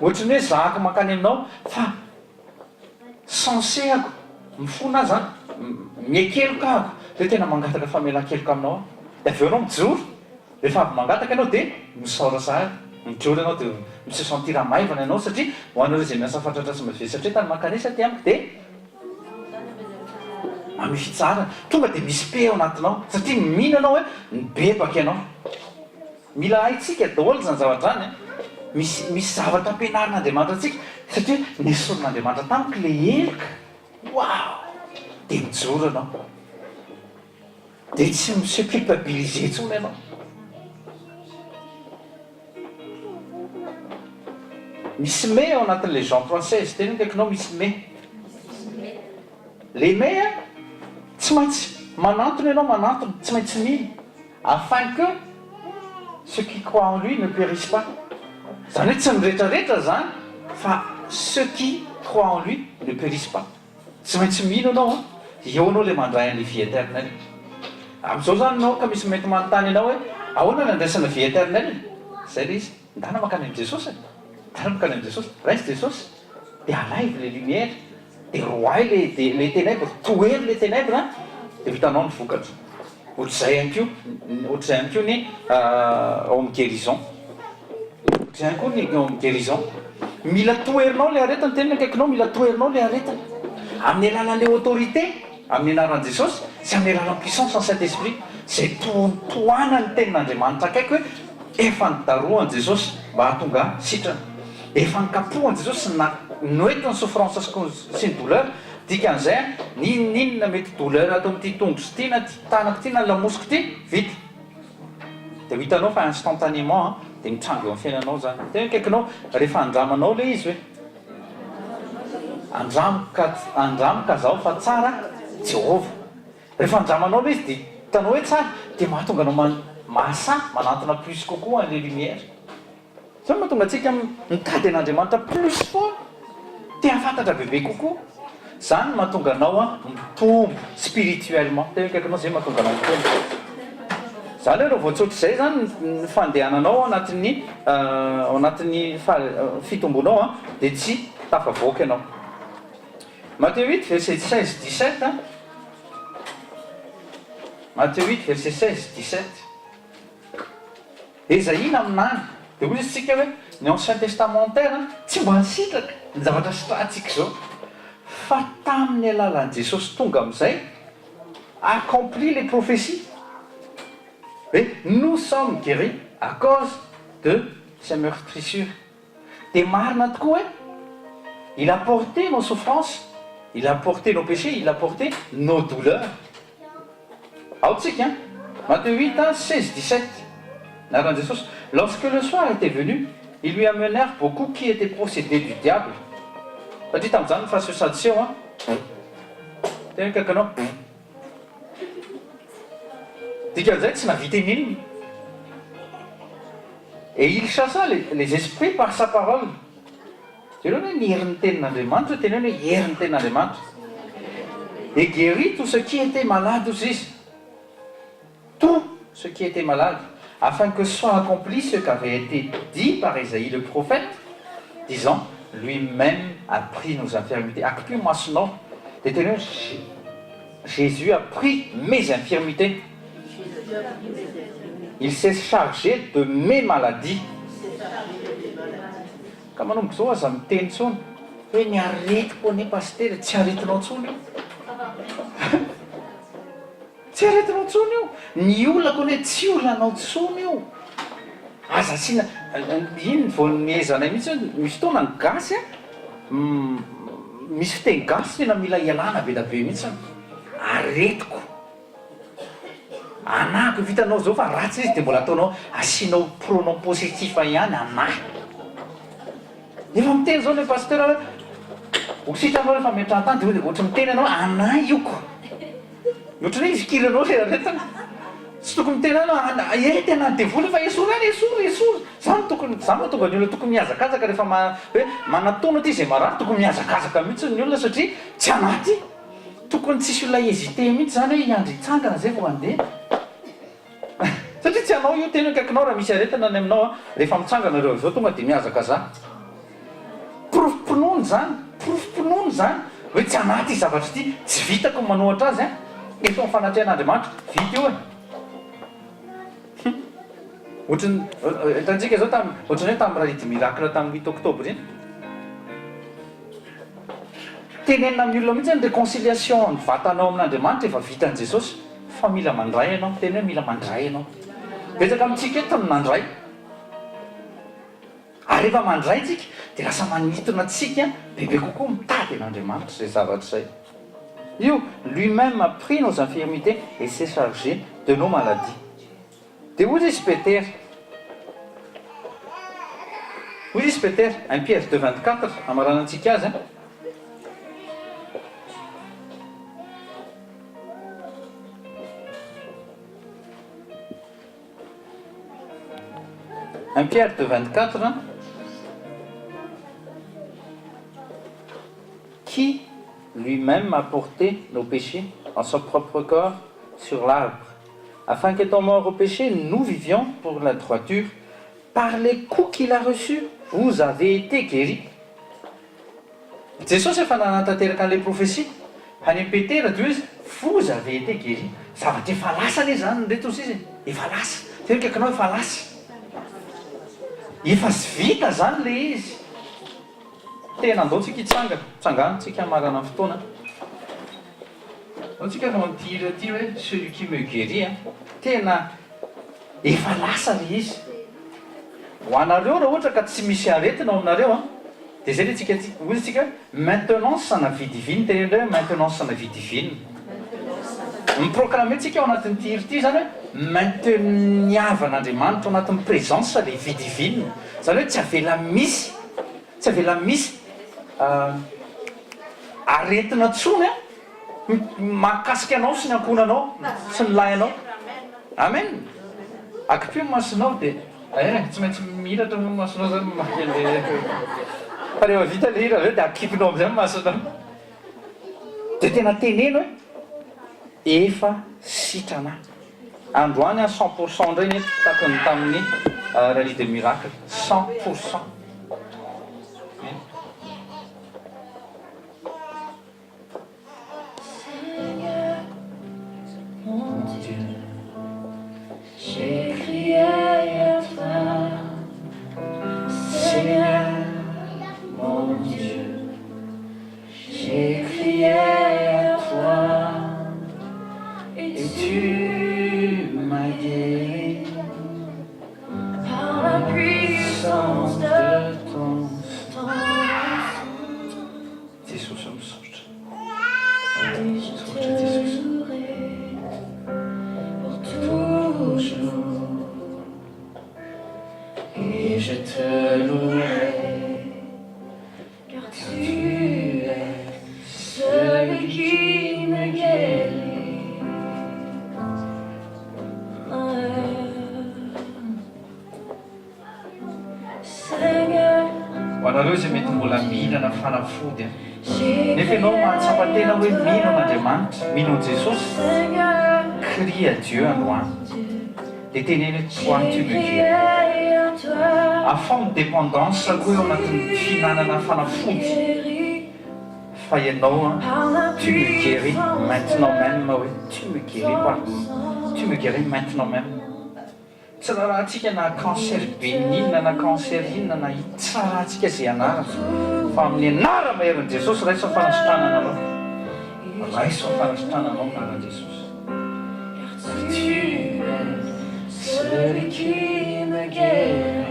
Speaker 1: ohatran'ny hoe zahako mankany aminao fa censé ako, mifona aho zany, miaiky-keloka ahako, dia tena mangataka famelan-keloka aminao aho, dia avy eo ianao mijoro. Rehefa avy mangataka ianao dia misaora sahady. Mijoro ianao dia mi-se sentir maivana ianao satria ho anareo izay miasa fatratra sy mavesatra entana mankanesa aty amiko dia manome fitsaharana. Tonga dia misy paix ao anatinao satria mino ianao hoe nibebaka ianao. Mila haintsika daholo izany zavatra izany an. Misy misy zavatra ampianarin'Andriamanitra antsika satria nesorin'Andriamanitra tamiko ilay heloka. Waouh! Dia mijoro ianao. Dia tsy mi se culpabiliser intsony ianao. Misy mais ao anatin'ilay Jean 3 16, tena akaikinao misy mais. Le mais a, tsy maintsy manantona ianao, manantona, tsy maintsy mino, afin que ceux qui croient en lui ne périssent pas. Izany hoe tsy ny retraretra izany fa ceux qui croient en lui ne périssent pas. Tsy maintsy mino ianao an! Eo ianao ilay mandray an'ilay vie éternelle. Amin'izao izany ianao ka misy mety manontany anao hoe, ahoana ny andraisana vie éternelle? Izay ilay izy. Ndana mankany amin'i Jesosy e! Ndana mankany amin'i Jesosy. Raiso Jesosy, dia alaivo ilay lumière, dia roahy ilay ilay ténèbres, tohero ilay ténèbres an, dia ho hitanao ny vokatra. Ohatr'izay ihany koa, ohatr'izay ihany koa ny ao amin'ny guérison. Ohatr'izay ihany koa ny eo amin'ny guérison. Mila toherinao ilay aretina, teneno akaikinao, mila toherinao ilay aretina. Amin'ny alalan'ilay autorité, amin'ny anaran'i Jesosy, sy amin'ny alalan'ny puissance ny Saint Esprit, izay tohanan'ny tenin'Andriamanitra akaiky hoe efa nidarohan'i Jesosy mba hahatonga ahy sitrana. Efa nikapohan'i Jesosy sy na noentiny souffrance sy ny douleur, dikan'izay an, n'inon'inona mety douleur ato amin'ity tongotro ity na ity tanako ity na lamosiko ity, vita. Dia ho hitanao fa instantanément an, dia mitranga eo amin'ny fiainanao izany. Tena akaikinao, rehefa andramanao ilay izy hoe, andramo ka, andramo ka zaho fa tsara Jehovah. Rehefa andramanao ilay izy dia hitanao hoe tsara, dia mahatonga anao mahasahy manantona plus kokoa an'ilay lumière. Zany mahatonga antsika mitady an'Andriamanitra plus foana, te hahafantatra bebe kokoa. Zany no mahatonga anao mitombo spirituellement. Tena akaikinao zay mahatonga anao mitombo. Zany hoe raha vao tsy ohatr'izay zany ny fandehananao ao anatin'ny ao anatin'ny fitombonao dia tsy tafavoaka ianao. Matthieu huit verset 16 17 Matthieu huit verset 16 17. Ezahina aminany. Dia hoy isika hoe ny ancien testamentaire tsy mba nisitraka ny zavatra sitrahantsika izao. Fa tamin'ny alalan'i Jesosy tonga amin'izay, accompli les prophéties, hoe nous sommes guéris à cause de ses meurtrissures. Dia marina tokoa hoe il a porté nos souffrances, il a porté nos péchés, il a porté nos douleurs. Ao tsika an! Matthieu huit 16, 17 Anaran'i Jesosy, Lorsque le soir était venu, ils lui amenèrent beaucoup qui étaient possédés du diable. Satria tamin'izany ny fariseo sadoseo an! Tena akaiky anao. Dikan'izay tsy nahavita ininona. Et il chassa les esprits par sa parole. Jereo anie ny herin'ny tenin'Andriamanitra, teneno hoe herin'ny tenin'Andriamanitra. Et guérit tout ce qui était malade hozy izy. Tout ce qui était malade, afin que soit accompli ce qu'avait été dit par Esaïe le prophète, disant, Lui-même a pris nos infirmités. Akipio ny masonao, dia teneno hoe, Jésus a pris mes infirmités. Il s'est chargé de mes maladies. Ka manomboka izao aza miteny intsony hoe ny aretiko anie pasitera e, tsy aretinao intsony io. Tsy aretinao intsony io. Ny olako anie tsy olanao intsony io. Aza asiana, iny vao nihezanay mihitsy hoe misy fotoana ny gasy a, misy fiteny gasy tena mila ialana be da be mihitsy, aretiko. Anahako efa hitanao zao fa ratsy izy de mbola ataonao asianao pronom possessif ihany anahy. Efa miteny zao le pasteur hoe ho sitranao rehefa miantrantany de hoe ohatry miteny ianao hoe anahy io ko. Ohatry ny hoe ifikiranao le aretina. Tsy tokony miteny ihany hoe ana eh tena ny devoly efa esory any esory esory. Zany tokony zany mahatonga ny olona tokony mihazakazaka rehefa ma hoe manatona aty zay marary tokony mihazakazaka mihitsy ny olona satria tsy anaty. Tokony tsisy olona hésiter mihitsy zany hoe hiandry hitsangana zay vao handeha. Satria tsy anao io tena akaikinao raha misy aretina any aminao a, rehefa mitsangana ireo avy eo tonga dia mihazakazaha. Porofom-pinoana izany, porofom-pinoana izany hoe tsy anaty ity zavatra ity, tsy vitako ny manohatra azy an, eto amin'ny fanatrehan'Andriamanitra, vita io e. Hum. Ohatran'ny, hitantsika izao tamin'ny, ohatran'ny hoe tamin'ny rallye du miracle tamin'ny huit octobre iny. Tenenina amin'ny olona mihitsy hoe ny réconciliation ny vatanao amin'Andriamanitra efa vitan'i Jesosy fa mila mandray ianao, teny hoe mila mandray ianao. Betsaka amintsika eto no nandray. Ary rehefa mandray tsika dia lasa manintona antsika bebe kokoa mitady an'Andriamanitra izay zavatra izay. Io, lui-même a pris nos infirmités et s'est chargé de nos maladies. Dia hoy izy Petera, hoy izy Petera, un Pierre deux 24, hamaranantsika azy an. Un Pierre deux 24, qui lui-même a porté nos péchés en son propre corps sur l'arbre, afin qu'étant morts au péché, nous vivions pour la droiture. Par les coups qu'il a reçus, vous avez été guéris. Jesosy efa nanatanteraka an'ilay prophétie any amin'i Petera dia hoy izy, vous avez été guéris. Zavatra efa lasa anie izany ry reto sisa e, efa lasa. Tena akaikinao efa lasa. Efa vita zany le izy. Tena andao tsika hitsangana. Tsangano tsika hamarana ny fotoana. Andao tsika hanao an'ity hira ity hoe celui qui me guérit a. Tena efa lasa le izy. Ho anareo raha ohatra ka tsy misy aretina ao aminareo an, dia izay le tsika hoy isika hoe maintenance na vie divine, teneno indray hoe maintenance na vie divine. Mi-proclamer tsika ao anatin'ity hira ity izany hoe mainteniavan'Andriamanitra ao anatin'ny présence le vie divine. Izany hoe tsy avela misy, tsy avela misy aretina intsony an, mahakasika anao sy ny ankohonanao sy ny lahinao. Amen! Akipio ny masonao dia eh, tsy maintsy mihiratra moa ny masonao zany mamaky an'le fa rehefa vita le hira avy eo dia akipinao amin'izay ny masonao. Dia tena teneno hoe efa sitrana aho. Androany aho 100% indray ny eto tahaka ny tamin'ny Rallye des miracles, 100%. Jesosy ô misaotra. Misaotra Jesosy. Ho anareo izay mety mbola mihinana fanafody an! Nefa ianao mahatsapa tena hoe mino an'Andriamanitra, mino an'i Jesosy, crie à Dieu androany. Dia teneno hoe toi tu me guéris. Afaho ny dépendance koa eo anatin'ny fihinanana fanafody fa ianao an, tu me guéris maintenant même hoe tu me guéris par, tu me guéris maintenant même. Tsy rarahantsika na cancer bénin na cancer inona na inona, tsy rarahantsika izay anarana fa amin'ny anara-maherin'i Jesosy raiso ny fanasitranana anao, raiso ny fanasitranana anao amin'ny anaran'i Jesosy. Tu es celui qui me guérit.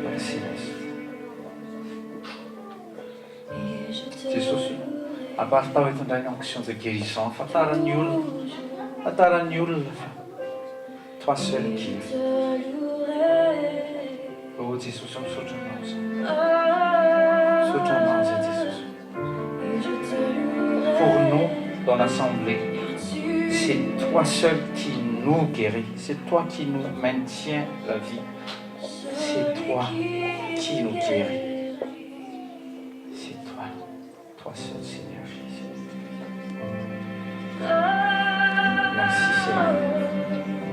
Speaker 1: Merci Raiso. Jesosy o, aparitaho eto indray ny onction de guérison, ahafantaran'ny olona, ahafantaran'ny olona fa Toi seul guéris. Oh Jesosy o, misaotra Anao izay. Misaotra Anao izay Jesosy. Pour nous dans l'assemblée, c'est Toi seul qui nous guéris, c'est Toi qui nous maintiens la vie, c'est Toi qui nous guéris. C'est toi, toi seul Seigneur Jésus. Merci Seigneur.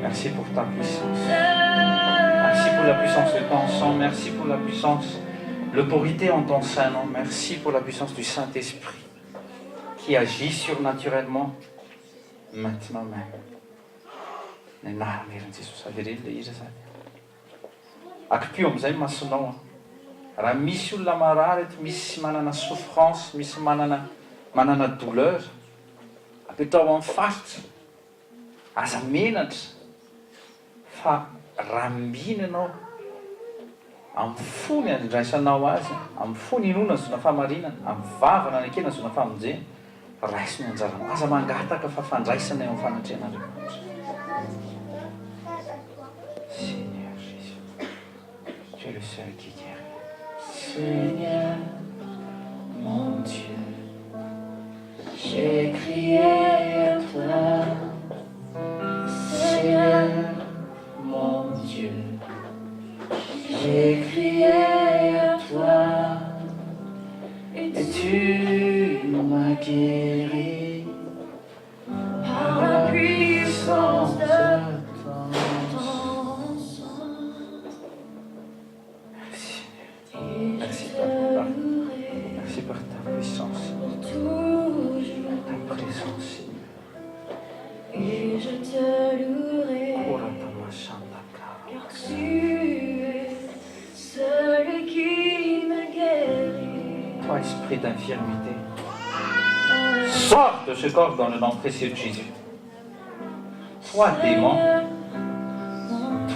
Speaker 1: Merci pour ta puissance. Merci pour la puissance de ton sang. Merci pour la puissance, l'autorité en ton Saint-Nom. Merci pour la puissance du Saint-Esprit qui agit surnaturellement maintenant même. Ny anaran'i Jesosy. Avereno ilay hira zany. Akipio amin'izay ny masonao an. Raha misy olona marary eto, misy manana souffrance, misy manana manana douleur, apetraho amin'ny faritra, aza menatra fa raha mino ianao, amin'ny fo ny andraisanao azy, amin'ny fo ny inoana zona fahamarinana, amin'ny vava nanekena zona famonjena, Raiso ny anjaranao. Aza mangataka fa fandraisana eo amin'ny fanatrehan'Andriamanitra. Seigneur Jésus, tu es le seul qui guérit. Seigneur mon Dieu, j'ai crié à toi. Seigneur mon Dieu, j'ai crié à toi. Et tu m'as guéri par la puissance de ton sang. Merci Seigneur. Merci Papa. Merci par ta puissance. Ta présence. d'infirmité, sors de ce corps dans le nom précieux de Jésus. Toi démon,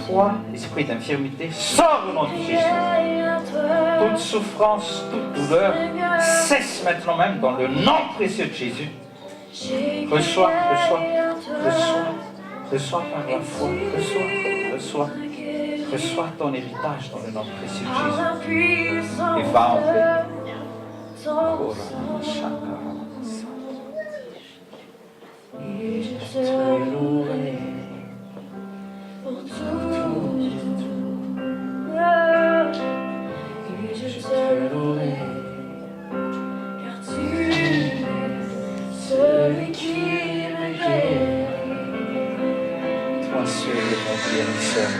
Speaker 1: toi esprit d'infirmité, sors au nom de Jésus. Toute souffrance, toute douleur, cesse maintenant même dans le nom précieux de Jésus. Reçois, reçois, reçois, reçois par la foi, reçois, reçois, reçois ton héritage dans le nom précieux de Jésus. Et va en paix.
Speaker 3: Et je te louerai pour tout. Et je te louerai, car tu es celui qui me guérit.
Speaker 1: Toi seul es mon guérisseur.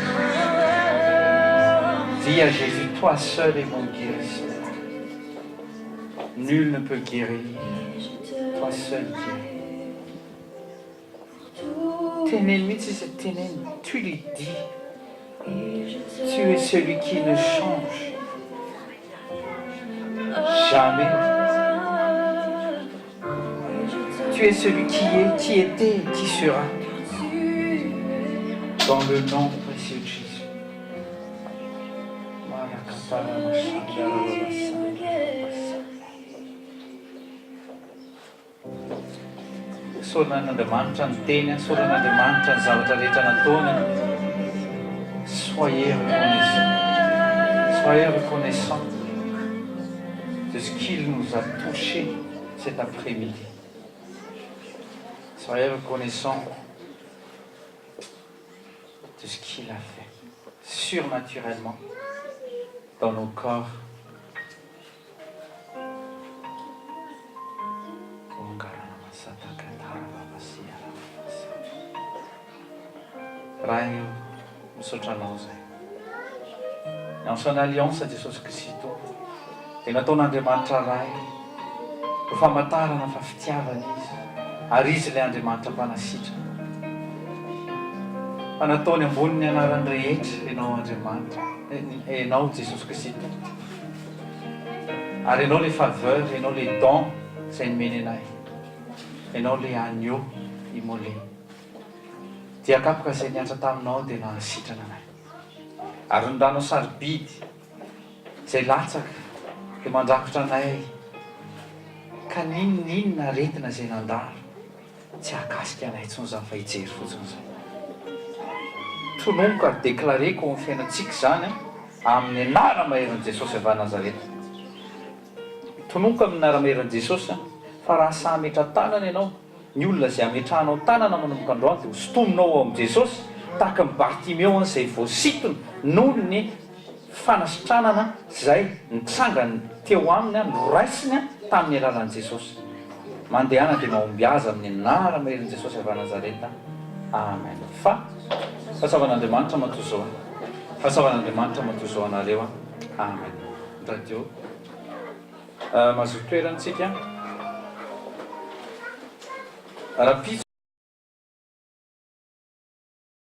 Speaker 1: Dis à Jésus, toi seul es mon guérisseur. Nul ne peut guérir.
Speaker 3: Et je te
Speaker 1: Toi seul guéris.
Speaker 3: pour tout.
Speaker 1: Teneno mihitsy izy teneno. Tu lui dis,
Speaker 3: Et je te
Speaker 1: tu es celui qui ne change jamais.
Speaker 3: Et je te
Speaker 1: Tu es celui qui est, qui était, qui sera.
Speaker 3: car tu es
Speaker 1: Dans le nom précieux de Jésus.
Speaker 3: celui qui me guérit.
Speaker 1: Isaoran'Andriamanitra ny teny, isaoran'Andriamanitra ny zavatra rehetra nataony. Soyez reconnaissants. Soyez reconnaissants de ce qu'il nous a touché cet après-midi. Soyez reconnaissants de ce qu'il a fait surnaturellement dans nos corps. Ray misaotra anao zay. Ny ancienne alliance Jesosy Kristy Tompo dia nataon'Andriamanitra Ray ho famantarana fa fitiavana izy ary izy ilay Andriamanitra mpanasitrana. Fa nataony ambonin'ny anarany rehetra ianao Andriamanitra, ianao Jesosy Kristy Tompo. Ary ianao ilay faveur, ianao ilay don izay nomeny anay. Ianao ilay agneau immolé. Dia kapoka izay nihatra taminao dia nahasitrana anay. Ary ny ranao sarobidy izay latsaka dia mandrakotra anay ka n'inon'inona aretina izay nandalo tsy hahakasika anay intsony izany fa hijery fotsiny izay. Tononiko ary déclareko ao amin'ny fiainantsika izany amin'ny anara-maherin'i Jesosy avy any Nazareta. Tononiko amin'ny anara-maherin'i Jesosy fa raha sahy hametra-tanana ianao, Ny olona izay ametrahanao tanana manomboka androany dia hosintominao ao amin'i Jesosy, tahaka an'i Bartimeo izay voasintona noho ny fanasitranana izay nitrangany teo aminy, noraisiny tamin'ny alalan'i Jesosy. Mandehana dia mahombiaza amin'ny anara-maherin'i Jesosy avy any Nazareta. Amen. Fa fahasoavan'Andriamanitra matoa zao. Fahasoavan'Andriamanitra matoa zao anareo. Amen. Radio. Mazoto toerana tsika. Rahampitso.